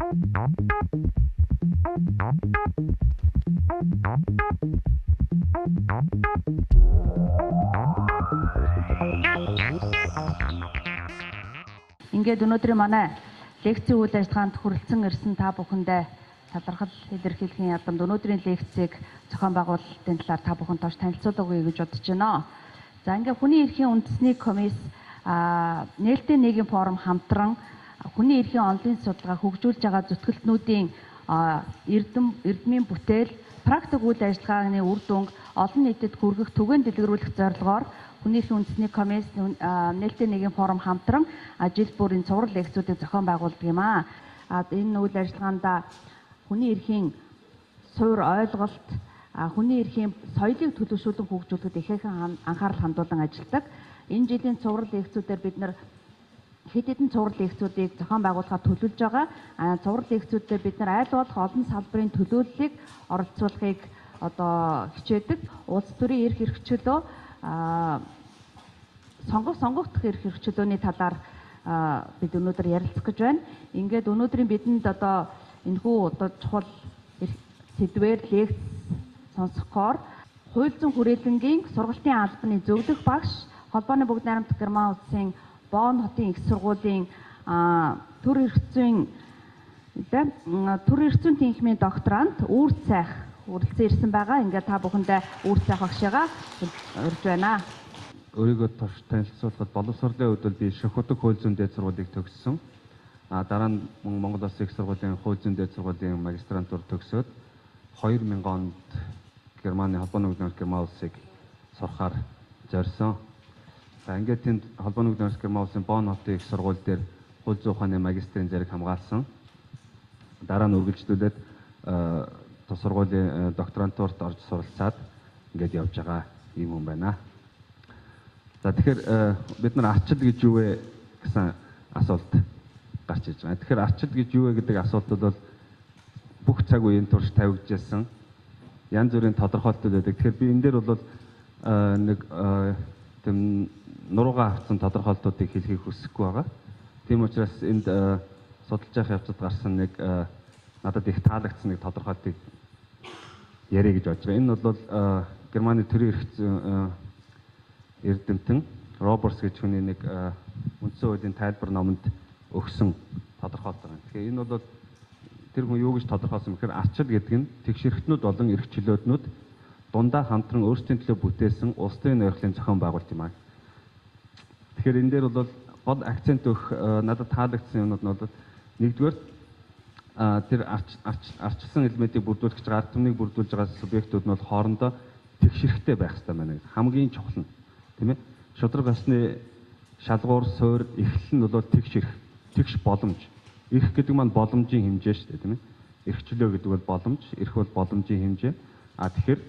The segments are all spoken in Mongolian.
Ингээд өнөөдрийн манай лекцийн үйл ажиллагаанд хүрэлцэн ирсэн та бүхэндээ талархал илэрхийлэхийн ядамд өнөөдрийн лекцийг зохион байгуулалтын талаар та бүхэн тоош танилцуулга өгье гэж бодож байна. За ингээд хүний эрхийн үндэсний комисс нээлттэй нийгмийн форум хамтран хүний эрхийн онолын судалгаа хөгжүүлж байгаа зүтгэлтнүүдийн эрдмийн бүтээл практик үйл ажиллагааны үр дүнг олон нийтэд хүргэх түгээн дэлгэрүүлэх зорилгоор хүний эрхийн үндэсний комисс нээлттэй нийгмийн форум хамтран жил бүрийн цуврал лекцүүдийг зохион байгуулдаг юм аа. Энэ үйл ажиллагаанд хүний эрхийн суур ойлголт, хүний эрхийн соёлыг төлөвшүүлэн хөгжүүлэхэд ихээхэн анхаарал хандуулан ажилладаг. Энэ жилийн цуврал лекцүүдээр бид нар хэд хэдэн цуврал лекцүүдийг зохион байгуулахаар төлөвлөж байгаа. Цуврал лекцүүдээр бид нар аль болох олон салбарын төлөөллийг оролцуулахыг одоо хичээдэг. Улс төрийн эрх хэрэгчлөө сонгогдох эрх хэрэгчлөөний талаар бид өнөөдөр ярилцах гэж байна. Ингээд өнөөдрийн бидэнд одоо энэхүү одоо чухал сэдвээр лекц сонсохоор хууль зүйн хүрээлэнгийн сургалтын албаны зөвлөх багш, холбооны бүгд найрамдах Герман улсын Бонн хотын их сургуулийн төр эрх зүйн тэнхимийн докторант Үүр Цайх үргэлжлэн ирсэн байгаа. Ингээд та бүхэндээ Үүр Цайх багшигаа урьж байна. Өөрийгөө товч танилцуулахад боловсролын хувьд бол би Шөнө хууль зүйн дээд сургуулийг төгссөн. Дараа нь Монгол Улсын их сургуулийн хууль зүйн дээд сургуулийн магистрантур төгсөөд 2000 онд Германы холбооны бүгд найрамдах Герман улсыг сурахаар зорьсон. За ингээд тэнд холбооны бүгд найрамдах Герман улсын Бонн хотын их сургууль дээр хууль зүйн ухааны магистрийн зэрэг хамгаалсан. Дараа нь үргэлжлүүлээд тус сургуулийн докторантурт орж суралцаад ингээд явж байгаа юм хүн байна. За тэгэхээр бид нар арчил гэж юу вэ гэсэн асуулт гарч иж байгаа. Тэгэхээр арчил гэж юу вэ гэдэг асуулт бол бүх цаг үеийн турш тавигдажсэн янз бүрийн тодорхойлтууд байдаг. Тэгэхээр би энэ дээр бол нэг тийм нуруугаа авсан тодорхойлтуудыг хэлхийг хүсэхгүй байгаа. Тийм учраас энд судалж явах явцад гарсан нэг надад их таалагдсан нэг тодорхойлтыг яриа гэж бодож байгаа. Энэ бол Германы төрийн эрх зүйн эрдэмтэн Робертс гэж хүний нэг үндсэн хуулийн тайлбар номонд өгсөн тодорхойлт байгаа. Тэгэхээр энэ бол тэр хүн юу гэж тодорхойлсон бэхээр арчил гэдэг нь тэгш эрхтнүүд болон эрх чөлөөтнүүд дундаа хамтран өөрсдийн төлөө бүтээсэн улс төрийн нойрхлын зохион байгуулалт юм аа. Тэгэхээр энэ дээр бол гол акцент өгөх надад таалагдсан юмнууд нь бол нэгдүгээр тэр арчилсан элементийг бүрдүүлэх гэж байгаа ард түмнийг бүрдүүлж байгаа субъектууд нь бол хоорондоо тэгш эрхтэй байх хэрэгтэй байна гэж хамгийн чухал нь, тийм ээ. Шударга ёсны шалгуур, суур, эхлэл нь бол тэгш эрх, тэгш боломж. Эрх гэдэг маань боломжийн хэмжээ шүү дээ, тийм ээ. Эрх чөлөө гэдэг бол боломж, эрх бол боломжийн хэмжээ. А тэгэхээр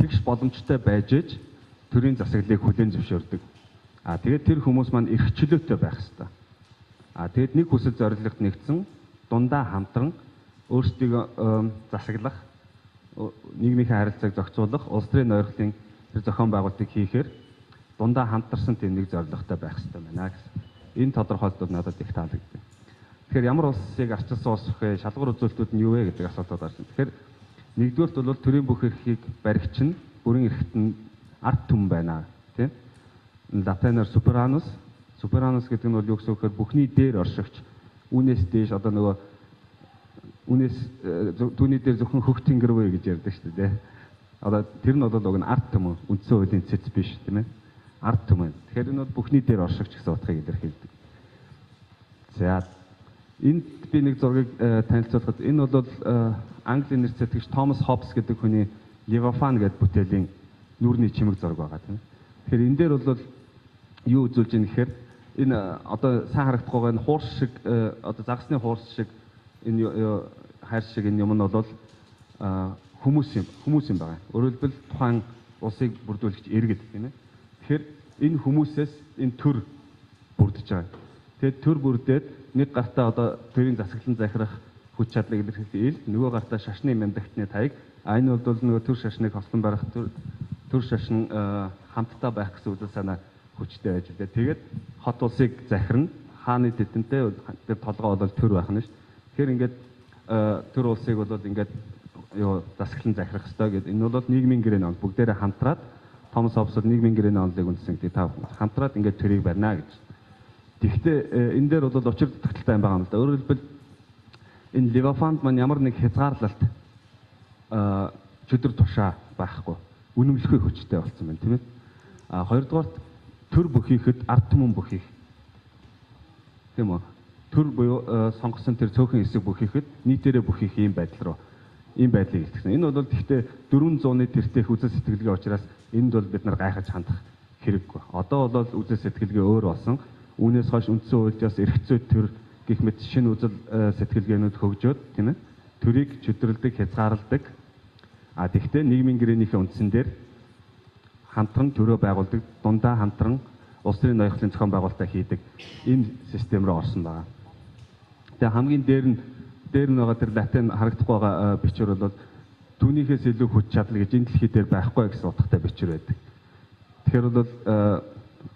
тэгш боломжтой байж ээж төрийн засаглалыг хүлээн зөвшөөрдөг. А тэгээд тэр хүмүүс маань эрх чөлөөтэй байх хэрэгтэй. А тэгээд нэг хүсэл зорилгот нэгдсэн дундаа хамтран өөрсдийгөө засаглах, нийгмийнхээ харилцааг зохицуулах, улс төрийн нойрхлын тэр зохион байгуулалтыг хийхээр дундаа хамтарсан тийм нэг зорилготой байх хэрэгтэй байна гэсэн. Энэ тодорхойлтууд надад их таалагдав. Тэгэхээр ямар улсыг арчилсан улс вэ? Шалгуур үзүүлэлтүүд нь юу вэ гэдэг асуултууд гарсан. Тэгэхээр нэгдүгээрт бол төрийн бүх эрхийг баригч нь бүрэн эрхт нь ард түмэн байна, тийм. Латинаар суперанус, суперанус гэдэг нь бол юу гэсэн үг гэхээр бүхний дээр оршигч, үүнээс дээш одоо нөгөө үүнээс түүний дээр зөвхөн хөх тэнгэр вэ гэж ярьдаг шүү дээ. Одоо тэр нь бол уг нь ард түмэн, үндсэн хуулийн цэц биш, тийм ээ. Ард түмэн. Тэгэхээр энэ бол бүхний дээр оршигч гэсэн утгыг илэрхийлдэг. За энд би нэг зургийг танилцуулахад энэ бол Английн нэр сэтгэгч Томас Хоббс гэдэг хүний Левиафан гэдэг бүтээлийн нүүрний чимэг зураг байгаа, тийм ээ. Тэгэхээр энэ дээр бол юу үзүүлж ийм гэхээр энэ одоо сайн харагдах байгаа энэ хуурс шиг одоо загасны хуурс шиг энэ хайр шиг энэ юм нь бол хүмүүс юм байгаа. Өөрөөр хэлбэл тухайн улсыг бүрдүүлэгч иргэд, тийм ээ. Тэгэхээр энэ хүмүүсээс энэ төр бүрдэж байгаа. Тэгээд төр бүрдээд нэг гартаа одоо төрийн засаглан захирах хүч чадлыг илэрхийлэх ил, нөгөө гартаа шашны мяндагтны таяг. А энэ бол нөгөө төр шашныг хослон барих, төр шашин хамтдаа байх гэсэн үзэл санаа хүчтэй байж үлээ. Тэгээд хот улсыг захирна. Хааны тэдэнтэй тэр толгой бол төр байх нь шүү. Тэгэхээр ингээд төр улсыг бол ингээд юу засаглан захирах ёстой гэдэг. Энэ бол нийгмийн гэрээний онол бүгдээрээ хамтраад Томас Хоббс бол нийгмийн гэрээний онолыг үндсэн гэдэг та хамтраад ингээд төрийг барина гэж. Тэгэхдээ энэ дээр бол учир дутагдaltaй юм байгаа юм л да. Өөрөөр хэлбэл энэ Левиафанд маань ямар нэг хязгаарлалт чөдөр тушаа байхгүй. Үнэмлэхүй хүчтэй болсон байна, тийм ээ. А хоёрдугаарт төр бүхийхэд ард түмэн бүхийх. Тийм үү? Төр буюу сонгосон тэр цөөхөн хэсэг бүхийхэд нийтээрээ бүхийх ийм байдал руу ийм байдлыг илтгэсэн. Энэ бол гэхдээ 400-ны тэртех үзэл сэтгэлгээ учраас энд бол бид нар гайхаж хандах хэрэггүй. Одоо бол үзэл сэтгэлгээ өөр болсон. Үүнээс хойш үндсэн хуульд бас эрх зүй төр гэх мэт шинэ үзэл сэтгэлгээнүүд хөгжөөд, тийм ээ. Төрийг чөдрөлдөг, хязгаарладаг. А тэгвэл нийгмийн гэрээнийхээ үндсэн дээр хамтран төрөө байгуулдаг, дундаа хамтран улс төрийн ноёхлын зохион байгуулалтаа хийдэг энэ систем рүү орсон байгаа. Тэгээ хамгийн дээр нь байгаа тэр латин харагдахгүй байгаа бичвэр бол түүнийхээс илүү хүч чадал гэж энэ дэлхий дээр байхгүй гэсэн утгатай бичвэр байдаг. Тэгэхээр бол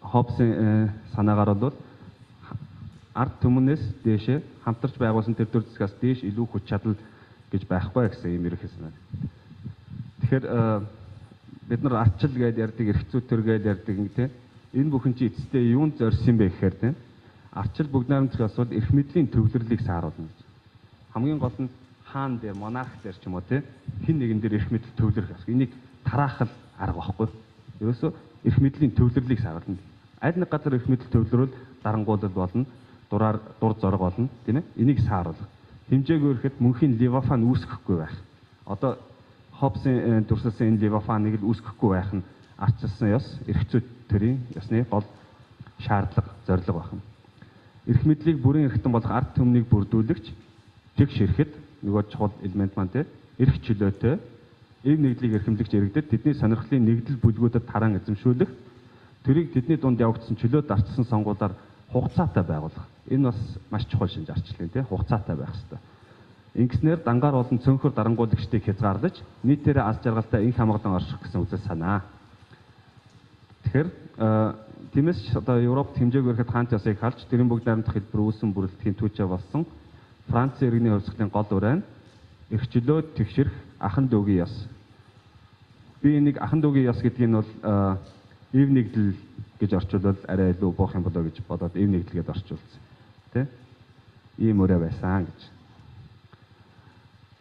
Хоббсын санаагаар бол ард түмнээс дээшээ хамтарч байгуулсан тэр төр засгаас дээш илүү хүч чадал гэж байхгүй гэсэн юм ерөнхий санаа. Тэгэхээр бид нар ардчил гэдээ ярьдаг, эрх зүй төр гэдээ ярьдаг тийм. Энэ бүхэн чи эцэстээ юунд зорьсон бэ гэхээр тийм. Ардчил бүгд найрамдах ёс бол эрх мэдлийн төвлөрлийг сааруулна гэж. Хамгийн гол нь хаан дээр, монарх дээр ч юм уу тийм хин нэгэн дээр эрх мэдэл төвлөрөх ёс. Энийг тараахал арга байхгүй. Ерөөсөө эрх мэдлийн төвлөрлийг сааруулна. Аль нэг газар эрх мэдэл төвлөрвөл дарангуулал болно, дураар дур зорго болно, тийм ээ. Энийг сааруулах. Хэмжээгүй ирэхэд мөнхийн Левиафан үүсгэхгүй байх. Одоо Хоббсын дүрсэлсэн энэ Левиафаныг л үүсгэхгүй байх нь ардчилсан ёс, эрх зүй төрийн ёсны гол шаардлага, зорилго байх нь. Эрх мэдлийг бүрэн эрхтэн болох ард түмнийг бүрдүүлэгч тэгш ирэхэд нөгөө чухал элемент маань тийм эрх чөлөөтэй эв нэгдлийг эрхэмлэгч иргэдэд тэдний сонирхлын нэгдэл бүлгүүдэд тараан эзэмшүүлэх, тэрийг тэдний дунд явагдсан чөлөөт ардчилсан сонгуулиар хугацаатай байгуулах. Энэ бас маш чухал шинж ардчлалын тийм хугацаатай байх ёстой. Ингэснээр дангаар болон цөөнхөр дарангуулагчдыг хязгаарлаж нийтээрээ аз жаргалтай инх хамгаалан орших гэсэн үзэл санаа. Тэгэхээр тиймээс одоо Европт хэмжээгүй ирэхэд хаант ёсыг халж тэрийн бүгд найрамдах хэлбэр үүсэн бүрэлдэхийн түүчээ болсон Францын иргэний хувьсгалын гол урай нь эрх чөлөө тэгшэрх ахан дүүгийн ёс. Би энийг ахан дүүгийн ёс гэдгийг нь бол ив нэгдэл гэж орчуулвал арай илүү буух юм болоо гэж бодоод ив нэгдэл гэдээ орчуулсан. Тэ? Ийм урай байсан гэж.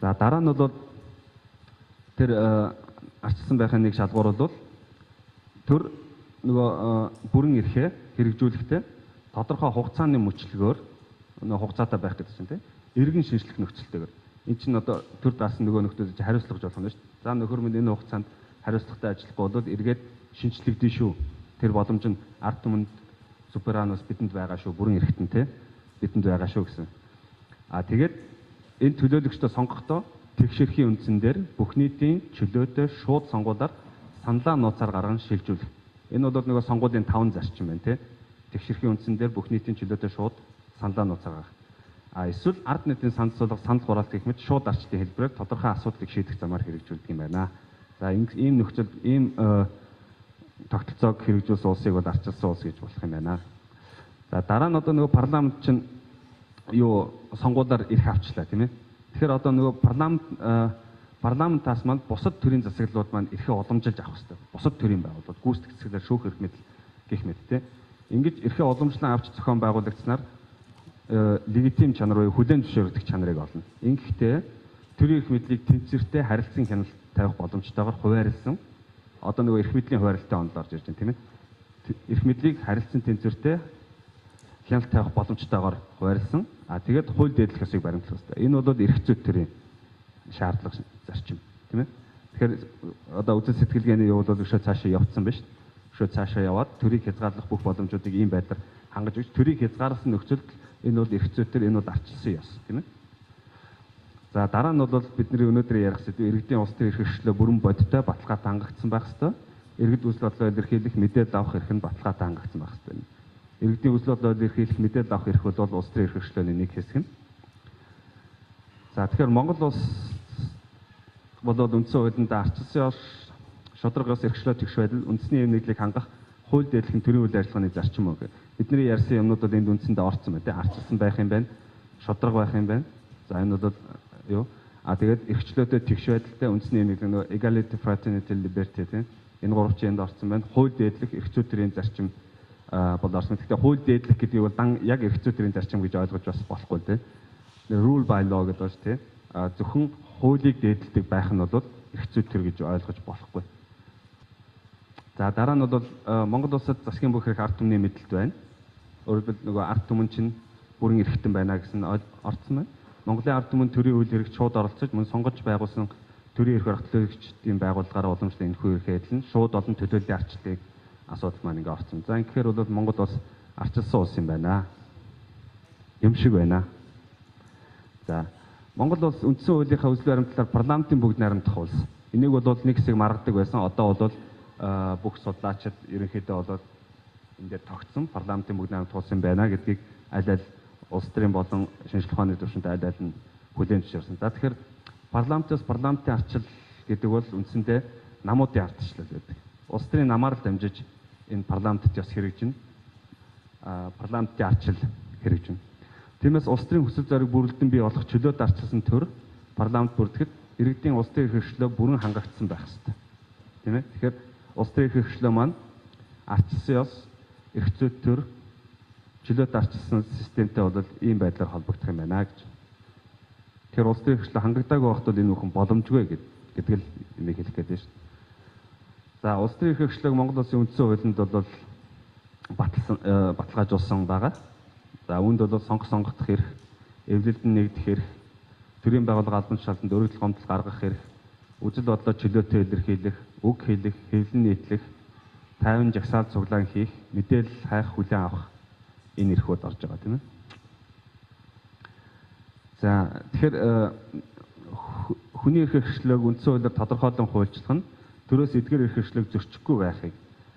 За дараа нь бол тэр ардчилсан байхын нэг шалгуур бол төр нөгөө бүрэн эрхээ хэрэгжүүлэхдээ тодорхой хугацааны мөчлөгөөр нөгөө хугацаатай байх гэдэг чинь тийм эргэн шинжлэх нөхцөлтэйгээр эн чинь одоо төр даасан нөгөө нөхдөд чинь хариуцлага жолох нь шүү дээ. За нөхөр минь энэ хугацаанд хариуцлагатай ажиллахгүй бол эргээд шинжлэгдэн шүү. Тэр боломж нь ард түмэнд суперанус бидэнд байгаа шүү. Бүрэн эрхтэн тийм бидэнд байгаа шүү гэсэн. А тэгээд энэ төлөөлөгчдөө сонгохдоо тэгш эрхийн үндсэн дээр бүх нийтийн чөлөөтэй шууд сонгуулиар саналаа нууцаар гарган шилжүүлэх. Энэ бол нөгөө сонгуулийн 5 зарчим байна тийм. Тэгш эрхийн үндсэн дээр бүх нийтийн чөлөөтэй шууд саналаа нууцаар гаргах. А эсвэл ард нийтийн санал суулгах, санал хураалт гэх мэт шууд ардчлалын хэлбэрээр тодорхой асуудлыг шийдэх замаар хэрэгжүүлдэг юм байна. За ийм нөхцөл, ийм тогтолцоог хэрэгжүүлсэн улсыг бол ардчилсан улс гэж болох юм байна. За дараа нь одоо нөгөө парламент чинь юу сонгуулиар эрх авчлаа тийм ээ. Тэгэхээр одоо нөгөө парламентаас маань бусад төрийн засаглалууд маань эрхээ уламжилж авах хэрэгтэй. Бусад төрийн байгууллагууд гүйцэтгэх засаглалаар шүүх эрх мэдэл гэх мэт тийм. Ингэж эрхээ уламжлан авч зохион байгуулагдсанаар легитим чанар буюу хүлээн зөвшөөрөгдөх чанарыг олно. Ингэхдээ төрийн эрх мэдлийг тэнцвэртэй харилцан хяналт тавих боломжтойгоор хуваарлсан. Одоо нөгөө эрх мэдлийн хуваарлтын онол орж ирж байна тийм ээ. Эрх мэдлийг харилцан тэнцвэртэй хяналт тавих боломжтойгоор хуваарлсан. А тэгээд хууль дээдлэх ёсыг баримтлах хэрэгтэй. Энэ бол эрх зүй төрийн шаардлага зарчим тийм ээ. Тэгэхээр одоо үзэл сэтгэлгээний юу бол өшөө цаашаа явцсан байна шүү дээ. Өшөө цаашаа яваад төрийг хязгаарлах бүх боломжуудыг ийм байдлаар хангаж өгч төрийг хязгаарласан нөхцөлд энэ бол эрх зүй төр, энэ бол ардчилсан ёс тийм ээ. За дараа нь бол бидний өнөөдөр ярих сэдв иргэдийн улс төр эрх хэрэгшлөө бүрэн бодиттой баталгаатай хангагдсан байх ёстой. Иргэд үзэл бодлоо илэрхийлэх, мэдээлэл авах эрх нь баталгаатай хангагдсан байх ёстой. Иргэдийн үзэл бодлоо илэрхийлэх, мэдээлэл авах эрх бол улс төрийн эрх хэрэгшлөөний нэг хэсэг нь. За тэгэхээр Монгол улс болоод үндсэн хуулинд ардчилсан ёс, шударга ёс, эрхчлөө тэгш байдал, үндэсний эв нэгдлийг хангах хууль дээдлэх нь төрийн үйл ажиллагааны зарчим үг. Бидний ярьсан юмнууд бол энд үндсэндээ орцсон байна тийм. Ардчилсан байх юм байна, шударга байх юм байна. За, энэ бол юу? А тэгээд эрх чөлөөтэй, тэгш байдалтай, үндэсний нэг нөгөө equality, fraternity, liberty, тийм, энэ гурав чинь энд орсон байна. Хууль дээдлэх, эрх зүй төрийн зарчим бол орсон. Гэхдээ хууль дээдлэх гэдгийг бол дан яг эрх зүй төрийн зарчим гэж ойлгож бас болохгүй, тийм. Rule by law гэдэг байна шүү, тийм. А зөвхөн хуулийг дээдэлдэг байх нь бол эрх зүй төр гэж ойлгож болохгүй. За, дараа нь бол Монгол улсад засгийн бүх эрх ард түмний мэдэлд байна. Өөрөлдвөл нөгөө ард түмэн чинь бүрэн эрхтэн байна гэсэн орцсон байна. Монголын ард түмэн төрийн үйл хэрэгт шууд оролцож, мөн сонгож байгуулсан төрийн эрх барих төлөөлөгчдийн байгууллагаараа уламжлан энэхүү эрхээ эзлэн шууд олон төлөөллийн арчлалыг асуудал маань ингээ орсон. За, ингэхээр бол Монгол улс арчилсан улс юм байна. Юм шиг байна. За, Монгол улс үндсэн хуулийнхаа үзэл баримтлалаар парламентын бүгд найрамдах улс. Энийг бол нэг хэсэг маргадаг байсан. Одоо бол бүх судлаачид ерөнхийдөө бол энэ дээр тогтсон, парламентын бүгд найрамдах улс юм байна гэдгийг аль аль улс төрийн болон шинжлэх ухааны түвшинд аль аль нь хүлээн зөвшөөрсөн. За, тэгэхээр парламентаас парламентын арчил гэдэг бол үндсэндээ намуудын ардчлал байдаг. Улс төрийн намаар л дамжиж энэ парламентт ёс хэрэгжинэ. Парламентын арчил хэрэгжинэ. Тиймээс улс төрийн хүсэл зориг бүрэлдэн бий болох чөлөөт арчилсан төр парламент бүрдэхэд иргэдийн улс төрийн эрх чөлөө бүрэн хангагдсан байх ёстой. Тийм ээ? Тэгэхээр улс төрийн эрх чөлөө маань арчилсан ёс, эрх зүйн төр, чөлөөт арчилсан системтэй бол ийм байдлаар холбогдох юм байна гэж. Тэгэхээр улс төрийн эрх чөлөө хангагдаагүй байхад бол энэ бүхэн боломжгүй гэдэг л юмыг хэлэх гээд байна шүү дээ. За, улс төрийн эрх чөлөөг Монгол улсын үндсэн хуулинд бол баталсан, баталгаажуулсан байгаа. За, үүнд бол сонгох сонгогдох эрх, эвлэлдэн нэгдэх эрх, төрийн байгууллага албан тушаалтанд өргөдөл гомдол гаргах эрх, үзэл бодлоо чөлөөтэй илэрхийлэх, үг хэлэх, хэвлэн нийтлэх, тайван жагсаал цуглаан хийх, мэдээлэл хайх, хүлээн авах энэ эрхүүд орж байгаа, тийм ээ. За, тэгэхээр хүний эрх хэрэгчлөөг үндсэн хуулиар тодорхойлон хуульчлах нь төрөөс эдгээр эрх хэрэгчлөөг зөрчихгүй байхыг,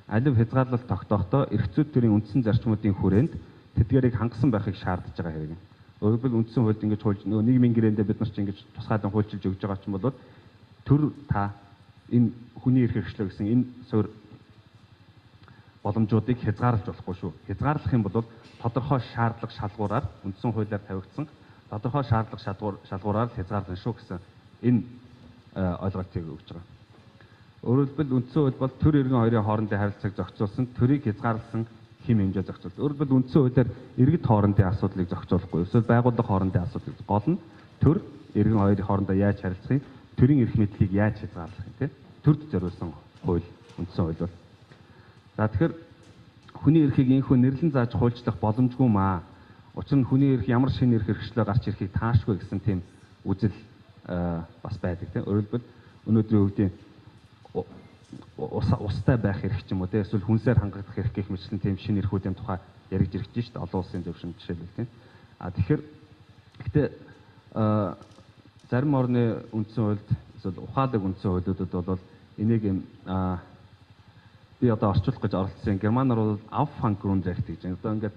алив хязгаарлалт тогтоохдоо эрх зүйн төрийн үндсэн зарчмуудын хүрээнд тэдгээрийг хангасан байхыг шаардж байгаа хэрэг. Өөрөлдвөл үндсэн хуульд ингэж хуульч нөгөө нийгмийн гэрээндээ бид нар чинь ингэж тусгаалan хуульчилж өгж байгаа ч юм бол төр та энэ хүний эрх хэрэгчлөө гэсэн энэ суурь боломжуудыг хязгаарлаж болохгүй шүү. Хязгаарлах юм бол тодорхой шаардлага шалгуураар, үндсэн хуулиар тавигдсан тодорхой шаардлага шалгуураар л хязгаарлана шүү гэсэн энэ ойлголтыг өгч байгаа. Өөрөөр хэлбэл, үндсэн хууль бол төр иргэн хоёрын хоорондын харилцааг зохицуулсан, төрийг хязгаарласан хэм хэмжээ зохицуулсан. Өөрөөр хэлбэл, үндсэн хуулиар иргэд хоорондын асуудлыг зохицуулахгүй. Эсвэл байгууллага хоорондын асуудлыг, гол нь төр иргэн хоёрын хоорондоо яаж харилцах юм, төрийн эрх мэдлийг яаж хязгаарлах юм, те? Төрд зориулсан хууль үндсэн хууль бол. За, тэгэхээр хүний эрхийг ийнхүү нэрлэн зааж хуульчлах боломжгүй маа. Учир нь хүний эрх ямар шинэ эрх эрхчлөө гарч ирэхийг таашгүй гэсэн тийм үзэл бас байдаг, тийм. Өөрөөр хэлбэл, өнөөдрийн үгдийн устай байх эрх ч юм уу, тийм, эсвэл хүнсээр хангагдах эрх гэх мэтлэн тийм шинэ эрхүүдийн тухай яригж ирж шүү дээ. Олон улсын төвшөнд жишээлбэл, тийм. А тэгэхээр гэхдээ зарим орны үндсэн хуульд эсвэл ухаалаг үндсэн хуулиудад бол энийг юм би одоо орчуулах гэж оролцсон. Германаар бол Auffanggrundrecht гэж. Одоо ингээд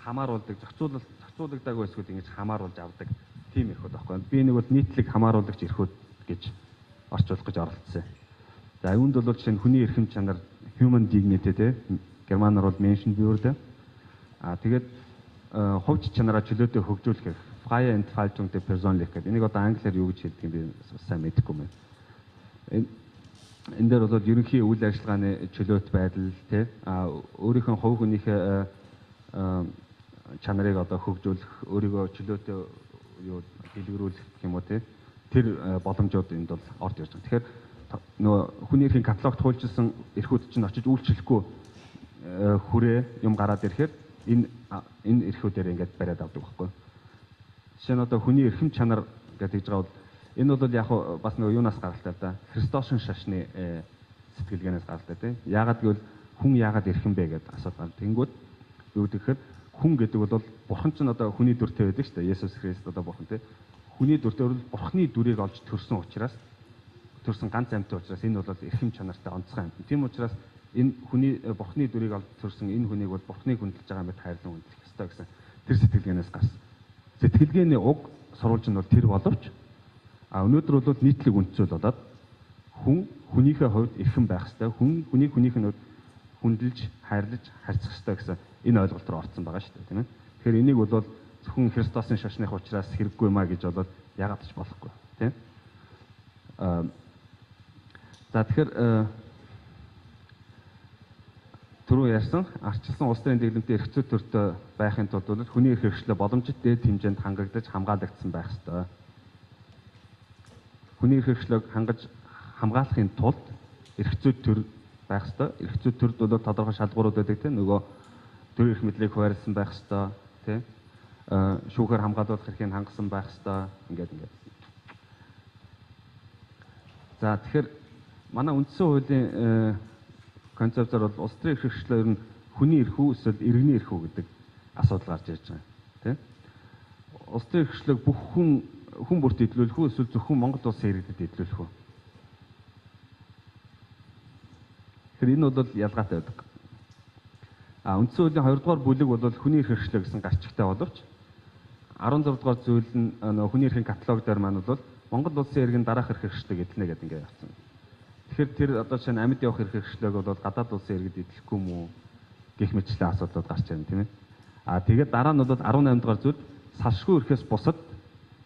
хамааруулдаг, зохицуулагдаагүй эсгүүд ингэж хамааруулж авдаг тийм эрхүүд байхгүй. Би нэг бол нийтлэг хамааруулагч эрхүүд гэж орчуулах гэж оролцсон. За, үүнд бол жишээ нь хүний эрхэм чанар, human dignity, те, германаар бол Menschenwürde. А тэгээд хувь чанараа чөлөөтэй хөгжүүлэх эрх, freie Entfaltung der Persönlichkeit. Энийг одоо англиар юу гэж хэлдэг юм би сайн мэдэхгүй байна. Энэ дээр бол ерөнхий үйл ажиллагааны чөлөөт байдал, те, а өөрийнхөө хувь хүнийхээ чанарыг одоо хөгжүүлэх, өөрийгөө чөлөөтэй юу дэлгэрүүлэх гэх юм уу, те, тэр боломжууд энд бол орж ирж байгаа. Тэгэхээр нөгөө хүний эрхийн каталогт хуульчилсан эрхүүд чинь очиж үйлчлэхгүй хүрээ юм гараад ирэхээр энэ эрхүүдээр ингээд бариад авдаг байхгүй. Жишээ нь одоо хүний эрхэм чанар гэдэг байгаа бол энэ бол яг бас нөгөө юунаас гаралтай л да. Христосын шашны сэтгэлгээнээс гаралтай, тийм. Яагаад гэвэл хүн яагаад эрхэм бэ гэдээ асуудал. Тэнгүүд юу гэхээр хүн гэдэг бол бурхан чинь одоо хүний дүртэй байдаг шүү дээ. Есүс Христ одоо бурхан, тийм. Хүний дүртэй бол бурханы дүрийг олж төрсөн учраас, төрсөн ганц амьтан учраас энэ бол эрхэм чанартай онцгой амьтан. Тийм учраас энэ хүний бурхны дүрийг олж төрсөн энэ хүнийг бол бурхныг хүндэлж байгаа мэт хайрлан хүндлэх ёстой гэсэн тэр сэтгэлгээнээс гарсан. Сэтгэлгээний уг сурвалж нь бол тэр боловч өнөөдөр бол нийтлэг үндсэл болоод хүн хүнийхээ хувьд эрхэм байх ёстой, хүн хүнийг хүнийх нь хүндэлж, хайрлаж, харьцах ёстой гэсэн энэ ойлголт руу орцсон байгаа шүү дээ, тийм ээ. Тэгэхээр энийг бол зөвхөн Христосын шашных учраас хэрэггүй юм а гэж бол яагаад ч болохгүй, тийм. За тэгэхээр түрүү ярьсан арчилсан улс төрийн дэглэмтэй эрх зүй төртөө байхын тулд бол хүний эрх хэрэгшлээ боломжит дээд хэмжээнд хангагдаж хамгаалагдсан байх ёстой. Хүний эрх хэрэгшлийг хангаж хамгаалахын тулд эрх зүй төр байх ёстой. Эрх зүй төрд бол тодорхой шалгуурууд байдаг, тийм, нөгөө төр эрх мэдлийг хуваарлсан байх ёстой, тийм. Шүүхээр хамгаалуулах эрхийг хангасан байх ёстой, ингээд. За тэгэхээр манай үндсэн хуулийн концепцээр бол улс төрийн эрх хэрэгшлээ ер нь хүний эрх үү эсвэл иргэний эрх үү гэдэг асуудал гарч ирж байгаа, тийм. Улс төрийн эрх хэрэгшлийг бүх хүн бүрт эдлүүлэх үү эсвэл зөвхөн Монгол улсын иргэдэд эдлүүлэх үү? Тэгэхээр энэ бол ялгаатай байдаг. Үндсэн хуулийн 2 дугаар бүлэг бол хүний эрх хэрэгшлээ гэсэн гарчигтай боловч 16 дугаар зүйл нь хүний эрхийн каталог дээр маань бол Монгол улсын иргэн дараах эрх хэрэгшлийг эдлэнэ гэдэг ингээд явцсан. Тэгэхээр тэр одоо жишээ нь амьд явах эрх хэрэгшлийг бол гадаад улсын иргэд эдлэхгүй юм уу гэх мэтчлэн асуудлууд гарч ирнэ, тийм ээ. Тэгээд дараа нь бол 18 дугаар зүйл салшгүй эрхээс бусад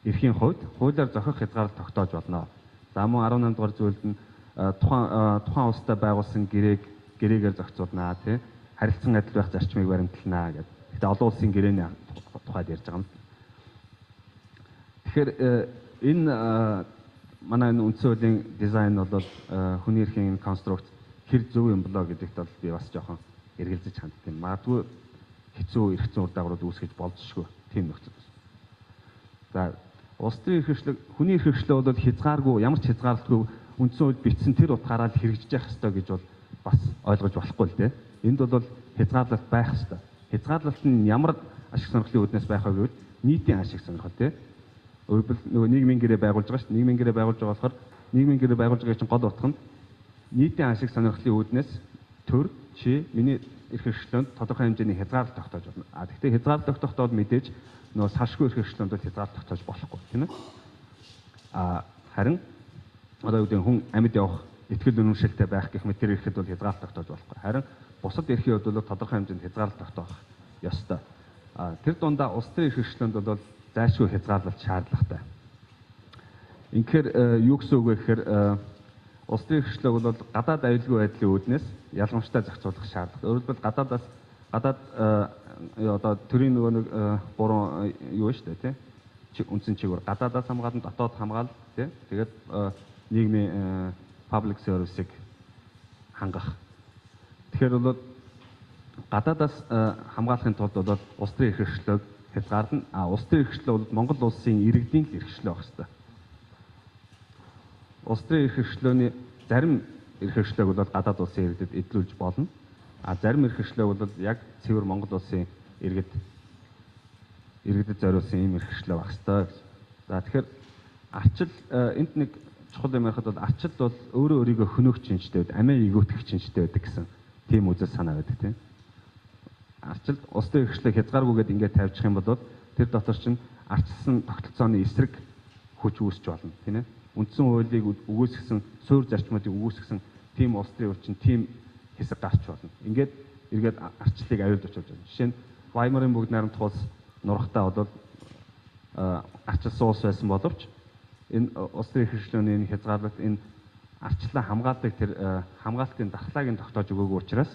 эрхийн хувьд хуулиар зохих хязгаарлалт тогтоож болно. За мөн 18 дугаар зүйлд нь тухайн улстай байгуулсан гэрээгээр зохицуулнаа, тийм, харилцан адил байх зарчмыг баримтлана гэдэг. Гэхдээ олон улсын гэрээний тухайд ярьж байгаа юм. Тэгэхээр энэ манай энэ үндсэн хуулийн дизайн бол хүний эрхийн конструкц хэр зөв юм болоо гэдэгт бол би бас жоохон эргэлзэж ханддаг. Магадгүй хэцүү эрх зүйн үр дагаврууд үүсгэж болзошгүй тийм нөхцөл байна. За улс төрийн эрх хэрэгшлэг, хүний эрх хэрэгшлээ бол хязгааргүй, ямар ч хязгаарлалтгүй үндсэн хууль бичсэн тэр утгаараа л хэрэгжиж явах ёстой гэж бол бас ойлгож болохгүй л дээ. Энд бол хязгаарлалт байх ёстой. Хязгаарлалт нь ямар ашиг сонирхлын үүднээс байх вэ гэвэл нийтийн ашиг сонирхол, тийм. Өөрөлд нөгөө нийгмийн гэрээ байгуулж байгаа шүү дээ. Нийгмийн гэрээ байгуулж байгаа болохоор нийгмийн гэрээ байгуулж байгаа чинь гол утга нь нийтийн ашиг сонирхлын үүднээс төр чи миний эрх хэрэгшлөөнд тодорхой хэмжээний хязгаарлалт тогтоож болно. Гэхдээ хязгаарлалт тогтохдоо мэдээж нөгөө салшгүй эрх хэрэгшлөөнд бол хязгаарлалт тогтоож болохгүй, тийм ээ. Харин одоо юу гэдэг хүн амьд явах итгэл үнэмшилтэй байх гэх мэт тэр эрхэд бол хязгаарлалт тогтоож болохгүй. Харин бусад эрхийн хувьд бол тодорхой хэмжээнд хязгаарлалт тогтоох ёстой. Тэр дундаа улс төрийн эрх хэрэгшлөөнд бол зайлшгүй хязгаарлалт шаардлагатай. Ингэхээр юу гэсэн үг вэ гэхээр улс төрийн эрх хэрэгшлийг бол гадаад аюулгүй байдлын үүднээс ялгамжтай зохицуулах шаардлага. Өөрөөр хэлбэл гадаад одоо төрийн нөгөө нэг буруу юу шүү дээ, тийм. Үндсэн чигээр гадаадаас хамгаална, дотоод хамгаал, тийм. Тэгээд нийгмийн public service-ыг хангах. Тэгэхээр бол гадаадаас хамгаалахын тулд бол улс төрийн эрх хэрэгшлийг хязгаарлана. Улс төрийн эрх хэрэгшлээ бол Монгол улсын иргэдийн л эрх хэрэгшлээ байх ёстой. Улс төрийн эрх хэрэгшлөөний зарим эрх хэрэгшлээг бол гадаад улсын иргэдэд эдлүүлж болно. Зарим эрх хэрэгшлээг бол яг цэвэр Монгол улсын иргэдэд зориулсан ийм эрх хэрэгшлээ байх ёстой гэж. За тэгэхээр арчил энд нэг чухал юм ярихад бол арчил бол өөрөө өөрийгөө хөнөөх чинчтэй байдаг, амиа эгөөтгэх чинчтэй байдаг гэсэн тийм үзэл санаа байдаг, тийм. Арчилд улс төрийн эрх хэрэгшлийг хязгааргүйгээд ингээд тавьчих юм бол тэр дотор чинь арчилсан тогтолцооны эсрэг хүч үүсч болно, тийм ээ. Үндсэн хуулийг үгүйсгэсэн, суурь зарчмуудыг үгүйсгэсэн тийм улс төрийн хүчин тийм хэсэг гарч болно. Ингээд эргээд арчлалыг аюулд очруулж байна. Жишээ нь Ваймарын бүгд найрамдах улс нурахтаа бол арчилсан улс байсан боловч энэ улс төрийн хэрэгшлөөний энэ хязгаарлалт энэ арчлаа хамгаалдаг тэр хамгаалтын дархлааг нь тогтоож өгөөгүй учраас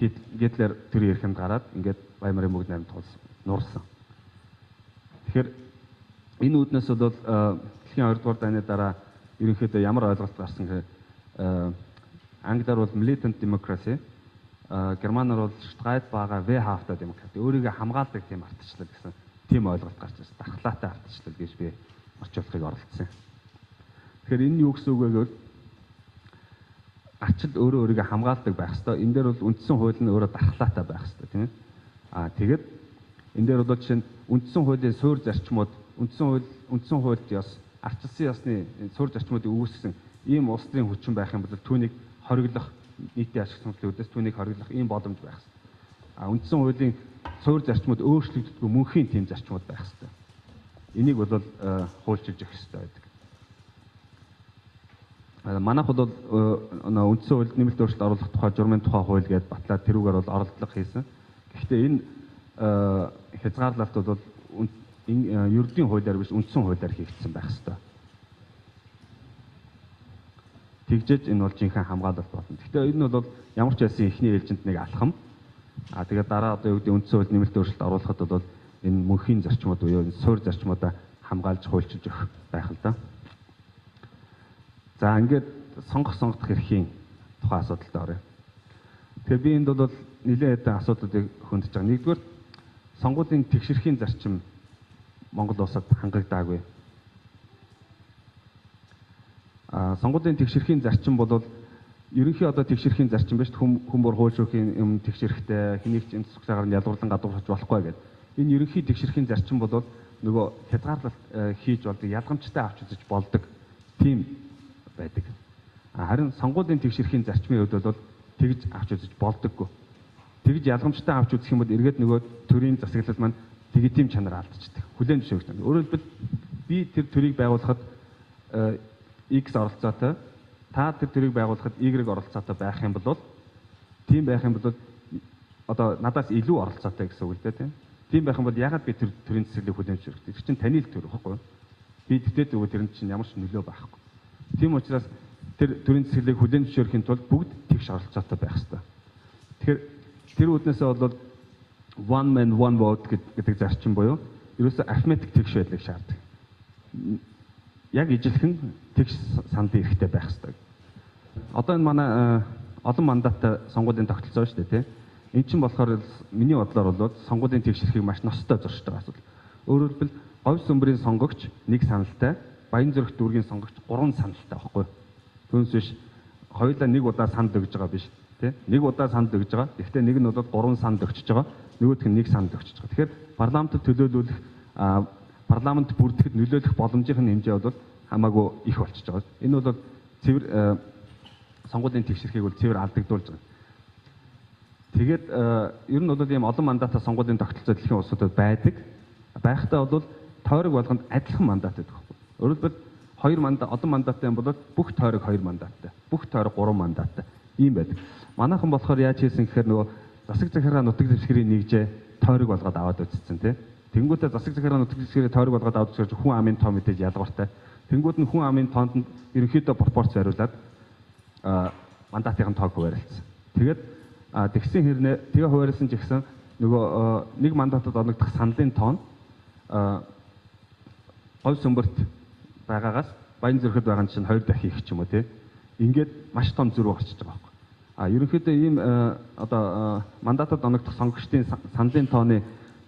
Гитлер төрийн эрхэнд гараад ингээд Ваймарын бүгд найрамдах улс нурсан. Тэгэхээр энэ үүднээс бол дэлхийн 2 дугаар дайны дараа ерөнхийдөө ямар ойлголт гарсан гэхээр англиар бол militant democracy, германаар бол Streitbare Wehrhafte Demokratie, өөрийгөө хамгаалдаг тийм ардчлал гэсэн тийм ойлголт гарч ирсэн. Дархлаатай ардчлал гэж би орчуулахыг оролдсон. Тэгэхээр энэ юу гэсэн үг вэ гэвэл арчил өөрөө өөрийгөө хамгаалдаг байх ёстой. Энэ дээр бол үндсэн хууль нь өөрөө дархлаатай байх ёстой, тийм ээ. Тэгээд энэ дээр бол жишээ нь үндсэн хуулийн суурь зарчмууд, үндсэн хуульд ёс, арчилсан ёсны суурь зарчмуудыг үүсгэсэн ийм улс төрийн хүчин байх юм бол түүнийг хориглох, нийтийн ашиг сонирхлын үүднээс түүнийг хориглох ийм боломж байх ёстой. Үндсэн хуулийн суурь зарчмууд өөрчлөгддөггүй мөнхийн тийм зарчмууд байх ёстой. Энийг бол хуульчилж өгөх ёстой байдаг. Манайх бол үндсэн хуульд нэмэлт өөрчлөлт оруулах тухай журмын тухай хууль гэдээ батлаад тэрүүгээр бол оролдлого хийсэн. Гэхдээ энэ хязгаарлалт бол ердийн хуулиар биш үндсэн хуулиар хийгдсэн байх ёстой. Тэгжээж энэ бол жинхэнэ хамгаалалт болно. Гэхдээ энэ бол ямар ч байсан эхний ээлжинд нэг алхам. А тэгээд дараа одоо юу гэдэг үндсэн хууль нэмэлт өөрчлөлт оруулахад бол энэ мөнхийн зарчмууд буюу энэ суурь зарчмуудаа хамгаалж хуульчилж өгөх байх л да. За ингээд сонгохдох эрхийн тухай асуудалд оръё. Тэгэхээр би энд бол нэлээд хэдэн асуудлуудыг хөндөж байгаа. Нэгдүгээр сонгуулийн тэгшэрхийн зарчим Монгол улсад хангагдаагүй. Сонгуулийн тэгшэрхийн зарчим бол ерөнхий одоо тэгшэрхийн зарчим биш хүн бүр хууль шүүхийн юм тэгшэрхтэй хэнийг ч юм цуцгаар нь ялгуурлан гадуурхаж болохгүй гэдэг. Энэ ерөнхий тэгшэрхийн зарчим бол нөгөө хязгаарлалт хийж болдог, ялгамжтай авч үзэж болдог тийм байдаг. Харин сонгуулийн тэгшэрхийн зарчмын хувьд бол тэгж авч үзэж болдоггүй. Тэгж ялгамжтай авч үзэх юм бол эргээд нөгөө төрийн засаглал маань легитим чанар алдчихдаг. Хүлээн зөвшөөрөх. Өөрөөр хэлбэл би тэр төрийг байгуулахад X оролцоотой, та тэр төрийг байгуулахад Y оролцоотой байх юм бол тийм байх юм бол одоо надаас илүү оролцоотой гэсэн үг л дээ, тийм. Тийм байх юм бол ягаад би тэр төрийн засаглалыг хүлээн зөвшөөрөх? Тэр чинь таны л төр байхгүй юу? Би тэгтээ зүгээр тэр чинь ямар ч нөлөө байхгүй. Тийм учраас тэр төрийн засаглалыг хүлээн зөвшөөрөхийн тулд бүгд тэгш оролцоотой байх ёстой. Тэгэхээр тэр үүднээсээ бол one man one vote гэдэг зарчим буюу ерөөсөө арифметик тэгш байдлыг шаарддаг. Яг ижилхэн тэгш саналын эрхтэй байх ёстой. Одоо энэ манай олон мандаттай сонгуулийн тогтолцоо шүү дээ, тийм. Энэ чинь болохоор миний бодлоор бол сонгуулийн тэгшэрхийг маш ностой зуршиж байгаа асуудал. Өөрөөр хэлбэл говь сүмбрийн сонгогч нэг саналтай, Баянзүрх дүүргийн сонгогч 3 саналтай байхгүй. Түүнээс биш хоёулаа нэг удаа санд өгж байгаа биш, тийм. Нэг удаа санд өгж байгаа. Гэхдээ нэг нь бол 3 санд өгчөж байгаа. Нөгөөх нь нэг санд өгчөж байгаа. Тэгэхээр парламентод төлөөлүүлэх, парламент бүрдэхэд нөлөөлөх боломжийн хэмжээ бол хамаагүй их болчихж байгаа. Энэ бол цэвэр сонгуулийн тэгшэрхийг бол цэвэр алдагдуулж байгаа. Тэгээд ер нь бол ийм олон мандаттай сонгуулийн тогтолцоо дэлхийн улсуудад байдаг. Байхдаа бол тойрог болгонд адилхан мандат байдаг байхгүй. Өөрөөр хэлбэл 2 мандат олон мандаттай юм бол бүх тойрог 2 мандаттай, бүх тойрог 3 мандаттай ийм байдаг. Манайхан болохоор яаж хийсэн гэхээр нөгөө засаг захиргаа нутаг дэвсгэрийн нэгжээ тойрог болгоод аваад үзсэн тийм. Тэнгүүтээ засаг захиргаа нутаг дэвсгэрээ тойрог болгоод аваад үзэхээр хүн амын тоо мэдээж ялгууртай. Тэнгүүд нь хүн амын тоонд нь ерөнхийдөө пропорц хариулаад мандатын тоог хуваарлцсан. Тэгээд тэгсэн хэрнээ тэгээ хуваарлсан ч гэсэн нөгөө нэг мандатад оногдох саналын тоо нь говь сүмбэрт байгаагаас Баянзүрхэд байгаа нь чинь 2 дахин их ч юм уу тий. Ингээд маш том зөрүү гарчиж байгаа байхгүй. Ерөнхийдөө ийм одоо мандатад оногдох сонгогчдын саналын тооны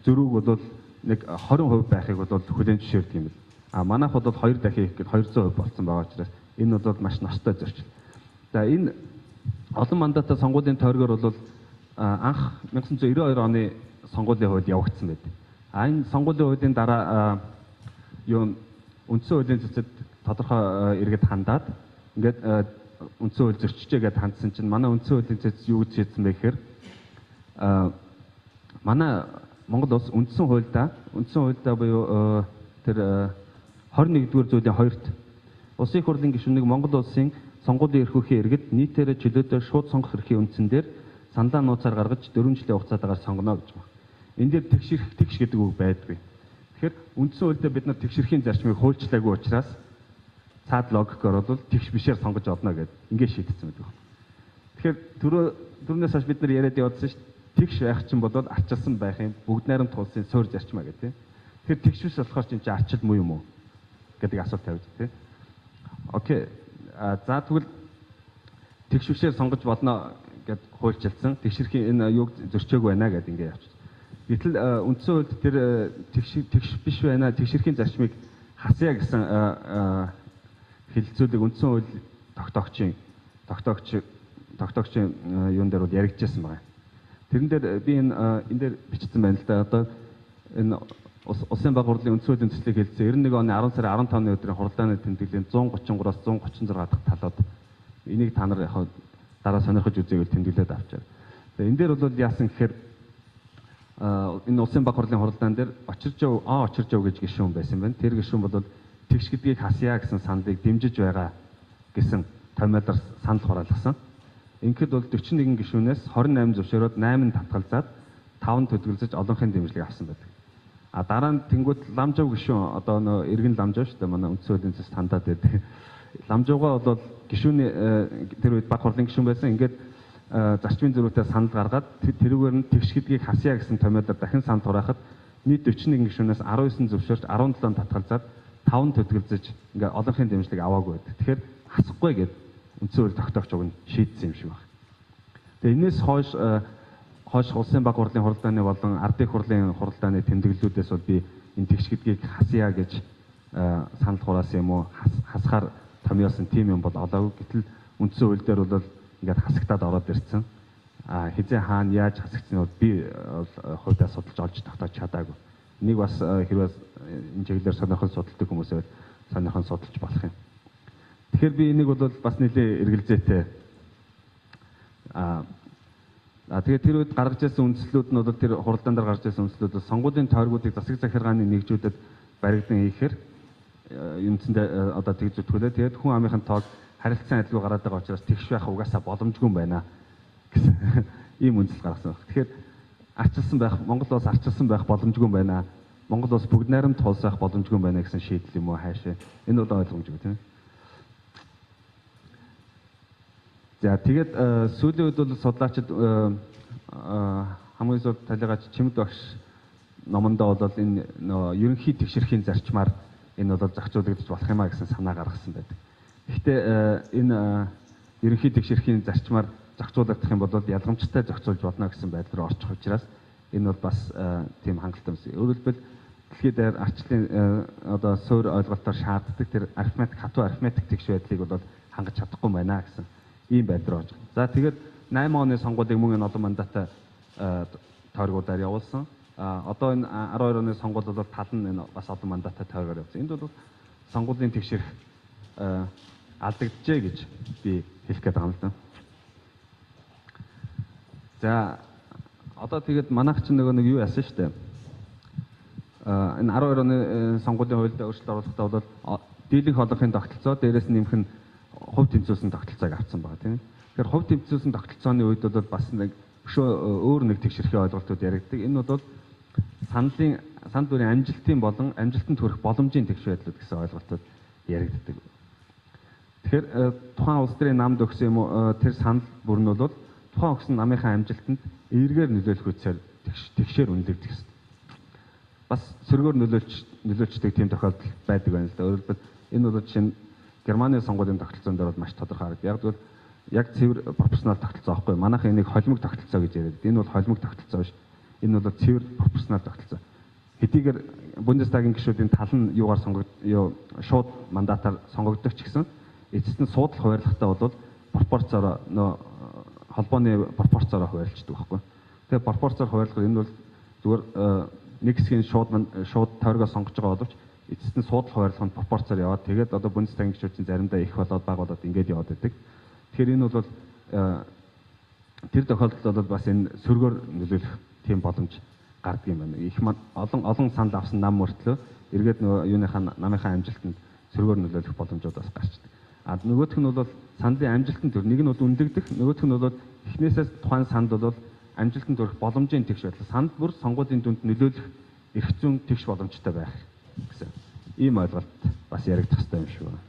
зөрүүг бол нэг 20% байхыг бол хүлээн зөвшөөрдөг юм бэл. Манайх бол 2 дахин их гээд 200% болсон байгаа учраас энэ бол маш ностой зөрчил. За энэ олон мандаттай сонгуулийн тойргоор бол анх 1992 оны сонгуулийн хууль явагдсан байдаг. Энэ сонгуулийн хуулийн дараа юу үндсэн хуулийн цэцэд тодорхой иргэд хандаад ингээд үндсэн хууль зөрчижээ гэдээ хандсан чинь манай үндсэн хуулийн цэц юу гэж шийдсэн бэ гэхээр манай Монгол улс үндсэн хуульдаа буюу тэр 21-р зүйлийн 2-т Улсын их хурлын гишүүнийг Монгол улсын сонгуулийн эрх үүхийн иргэд нийтээрээ чөлөөтэй шууд сонгох эрхийн үндсэн дээр саналаа нууцаар гаргаж 4 жилийн хугацаатаагаар сонгоно гэж байна. Энэ дээр тэгш гэдэг үг байдгүй. Тэгэхээр үндсэн хуульдаа бид нар тэгшэрхийн зарчмыг хуульчлаагүй учраас цаад логикоор бол тэгш бишээр сонгож олно гэд ингээд шийдсэн байдаг. Тэгэхээр түрүүнээс хойш бид нар яриад явуулсан шүү дээ. Тэгш байх чинь бол арчилсан байх юм бүгд найрамдах улсын суурь зарчмаа гэх тийм. Тэгэхээр тэгш биш болохоор чинь арчил муу юм уу гэдэг асуулт тавьж тийм. Окей. За тэгвэл тэгш бишээр сонгож болно гэд хуульчилсан. Тэгшэрхийн энэ юуг зөрчөөгүй байна гэд ингээд явчих. Гэтэл үндсэн хуульд тэр тэгш биш байна, тэгшэрхийн зарчмыг хасъя гэсэн хэлэлцүүлэг үндсэн хууль тогтоогчийн юун дээр бол яригдчихсан байгаа. Тэрэн дээр би энэ дээр бичсэн байна л да. Одоо энэ Улсын баг хурлын үндсэн хуулийн төслийг хэлсэн 91 оны 10 сарын 15-ны өдрийн хуралдааны тэмдэглэлийн 133-аас 136 дахь талууд энийг та нар яг дараа сонирхож үзээвэл тэмдэглээд авчаа. За энэ дээр бол яасан гэхээр энэ Улсын баг хурлын хуралдаан дээр Очиржов гэж гишүүн байсан байна. Тэр гишүүн бол тэгш гэдгийг хасъя гэсэн саналыг дэмжиж байгаа гэсэн томьёолоор санал хураалгасан. Ингээд бол 41 гишүүнээс 28 зөвшөөрөөд 8 татгалзаад 5 төдөлзөж олонхын дэмжлэг авсан байдаг. А дараа нь тэнгуут Ламжав гишүүн одоо нөө иргэн Ламжав шүү дээ, манай үндсэн хуулийн зэс хандаад байдаг. Ламжавгаа бол гишүүний тэр үед баг хурлын гишүүн байсан. Ингээд зарчмын зөрүүтэй санал гаргаад тэрүүгээр нь тэгш гэдгийг хасъя гэсэн томьёолоор дахин санал хураахад нийт 41 гишүүнээс 19 зөвшөөрч 17 татгалзаад 5 төдөлзөж ингээ олонхын дэмжлэг аваагүй байдаг. Тэгэхээр хасахгүй гэд үндсэн хууль тогтоогч уг нь шийдсэн юм шиг байна. Тэгээ энэс хойш улсын баг хурлын хуралдааны болон ардын хурлын хуралдааны тэмдэглэлүүдээс бол би энэ тэгш гэдгийг хасъя гэж санал хураасан юм уу, хасахаар томьёосон тийм юм бол олоогүй. Гэтэл үндсэн хууль дээр бол ингээд хасагтаад ороод ирсэн. А хизээ хаана яаж хасагдсан бол би хувьдаа судалж олж тогтоож чадаагүй. Нэг бас хэрвээ энэ чиглэлээр сонирхол судалдаг хүмүүс байвал сонирхон судалж болох юм. Тэгэхээр би энийг бол бас нэлээ эргэлзээтэй. Тэгээд тэр үед гаргаж ирсэн үндслүүд нь бол тэр хуралдаан дээр гарч ирсэн үндслүүд бол сонгуулийн тойргуудыг засаг захиргааны нэгжүүдэд баригдан хийхээр үндсэндээ одоо тэгж зүтгүүлээ. Тэгээд хүн амынхын тоог харилцан адилгүй гараад байгаа учраас тэгш байх угаасаа боломжгүй юм байна гэсэн ийм үндсэл гаргасан байна. Тэгэхээр арчилсан байх, Монгол улс арчилсан байх боломжгүй юм байна. Монгол улс бүгд найрамд улс байх боломжгүй юм байна гэсэн шийдэл юм уу хайшаа. Энэ бол ойлгомжгүй тийм ээ. За тэгээд сүүлийн үед бол судлаачид хамгийн сүүлд талигач Чимэд багш номондоо бол энэ нөө ерөнхий тэгшэрхийн зарчмаар энэ бол зохицуулагдаж болох юм а гэсэн санаа гаргасан байдаг. Гэхдээ энэ ерөнхий тэгшэрхийн зарчмаар зохицуулагдах юм бол ялгамжтай зохицуулж болно гэсэн байдал руу орчих учраас энэ бол бас тийм хангалттай юм. Өөрөөр хэлбэл дэлхийд дээр арчлын одоо суур ойлголтоор шаарддаг тэр арифметик, хатуу арифметик тэгш байдлыг бол хангаж чадахгүй байна гэсэн ийм байдал руу орж байгаа. За тэгээд 8 оны сонгуулийг мөн энэ олон мандаттай тойргуудаар явуулсан. Одоо энэ 12 оны сонгуул бол тал нь энэ бас олон мандаттай тойргоор явуулсан. Энд бол сонгуулийн тэгшэрх алдагджээ гэж би хэлэх гээд байгаа юм л да. За одоо тэгээд манайх чинь нөгөө нэг юу яасан шүү дээ. Энэ 12 оны сонгуулийн хуульд өөрчлөлт оруулахдаа бол дийлэнх олонхын тогтолцоо, дээрээс нь нэмэх нь хувь тэмцүүлсэн тогтолцоог авсан байгаа тийм. Тэгэхээр хувь тэмцүүлсэн тогтолцооны үед бол бас нэг өшөө өөр нэг тэгшэрхийн ойлголтууд яригддаг. Энэ бол саналын санал бүрийн амжилтын болон амжилтанд хүрэх боломжийн тэгш байдлууд гэсэн ойлголтууд яригддаг. Тэгэхээр тухайн улс төрийн намд өгсөн юм уу тэр санал бүр нь бол тухайн өгсөн намынхаа амжилтанд эергээр нөлөөлөх үсээр тэгшээр үнэлэгдэх ёстой. Бас сөргөөр нөлөөлчдөг тийм тохиолдол байдаг байна л да. Өөрөөр хэлбэл энэ бол жишээ нь Германы сонгуулийн тогтолцоон дээр бол маш тодорхой харагдав. Яг тэгвэл яг цэвэр пропорционал тогтолцоо аахгүй. Манайхан энийг холимог тогтолцоо гэж яриад. Энэ бол холимог тогтолцоо биш. Энэ бол цэвэр пропорционал тогтолцоо. Хэдийгээр Бундестагийн гишүүдийн тал нь юугаар шууд мандатаар сонгогддог ч гэсэн эцэст нь суудлах хуваарлахтаа бол пропорцоор нөө холбооны пропорцоор хуваарлцдаг байхгүй. Тэгээ пропорцоор хуваарлахаар энэ бол зүгээр нэг хэсгийн шууд тойргоо сонгож байгаа боловч эцэст нь суудлах хуваарлах нь пропорцоор яваад тэгээд одоо Бундестагийн гишүүд чинь заримдаа их болоод бага болоод ингээд яваад байдаг. Тэгэхээр энэ бол тэр тохиолдолд бол бас энэ сөргөөр нөлөөлөх тийм боломж гардаг юм байна. Их олон санал авсан нам мөртлөө эргээд нөгөө юуныхаа намынхаа амжилтанд сөргөөр нөлөөлөх боломжууд бас гарчдаг. А нөгөөх нь бол саналын амжилтанд төр нэг нь бол үнэлэгдэх, нөгөөх нь бол эхнээсээ тухайн санд бол амжилтанд хүрэх боломжийн тэгш байдал. Санд бүр сонгуулийн дүнд нөлөөлөх эрх зүйн тэгш боломжтой байх гэсэн ийм ойлголт бас яригдах хэрэгтэй юм шиг байна.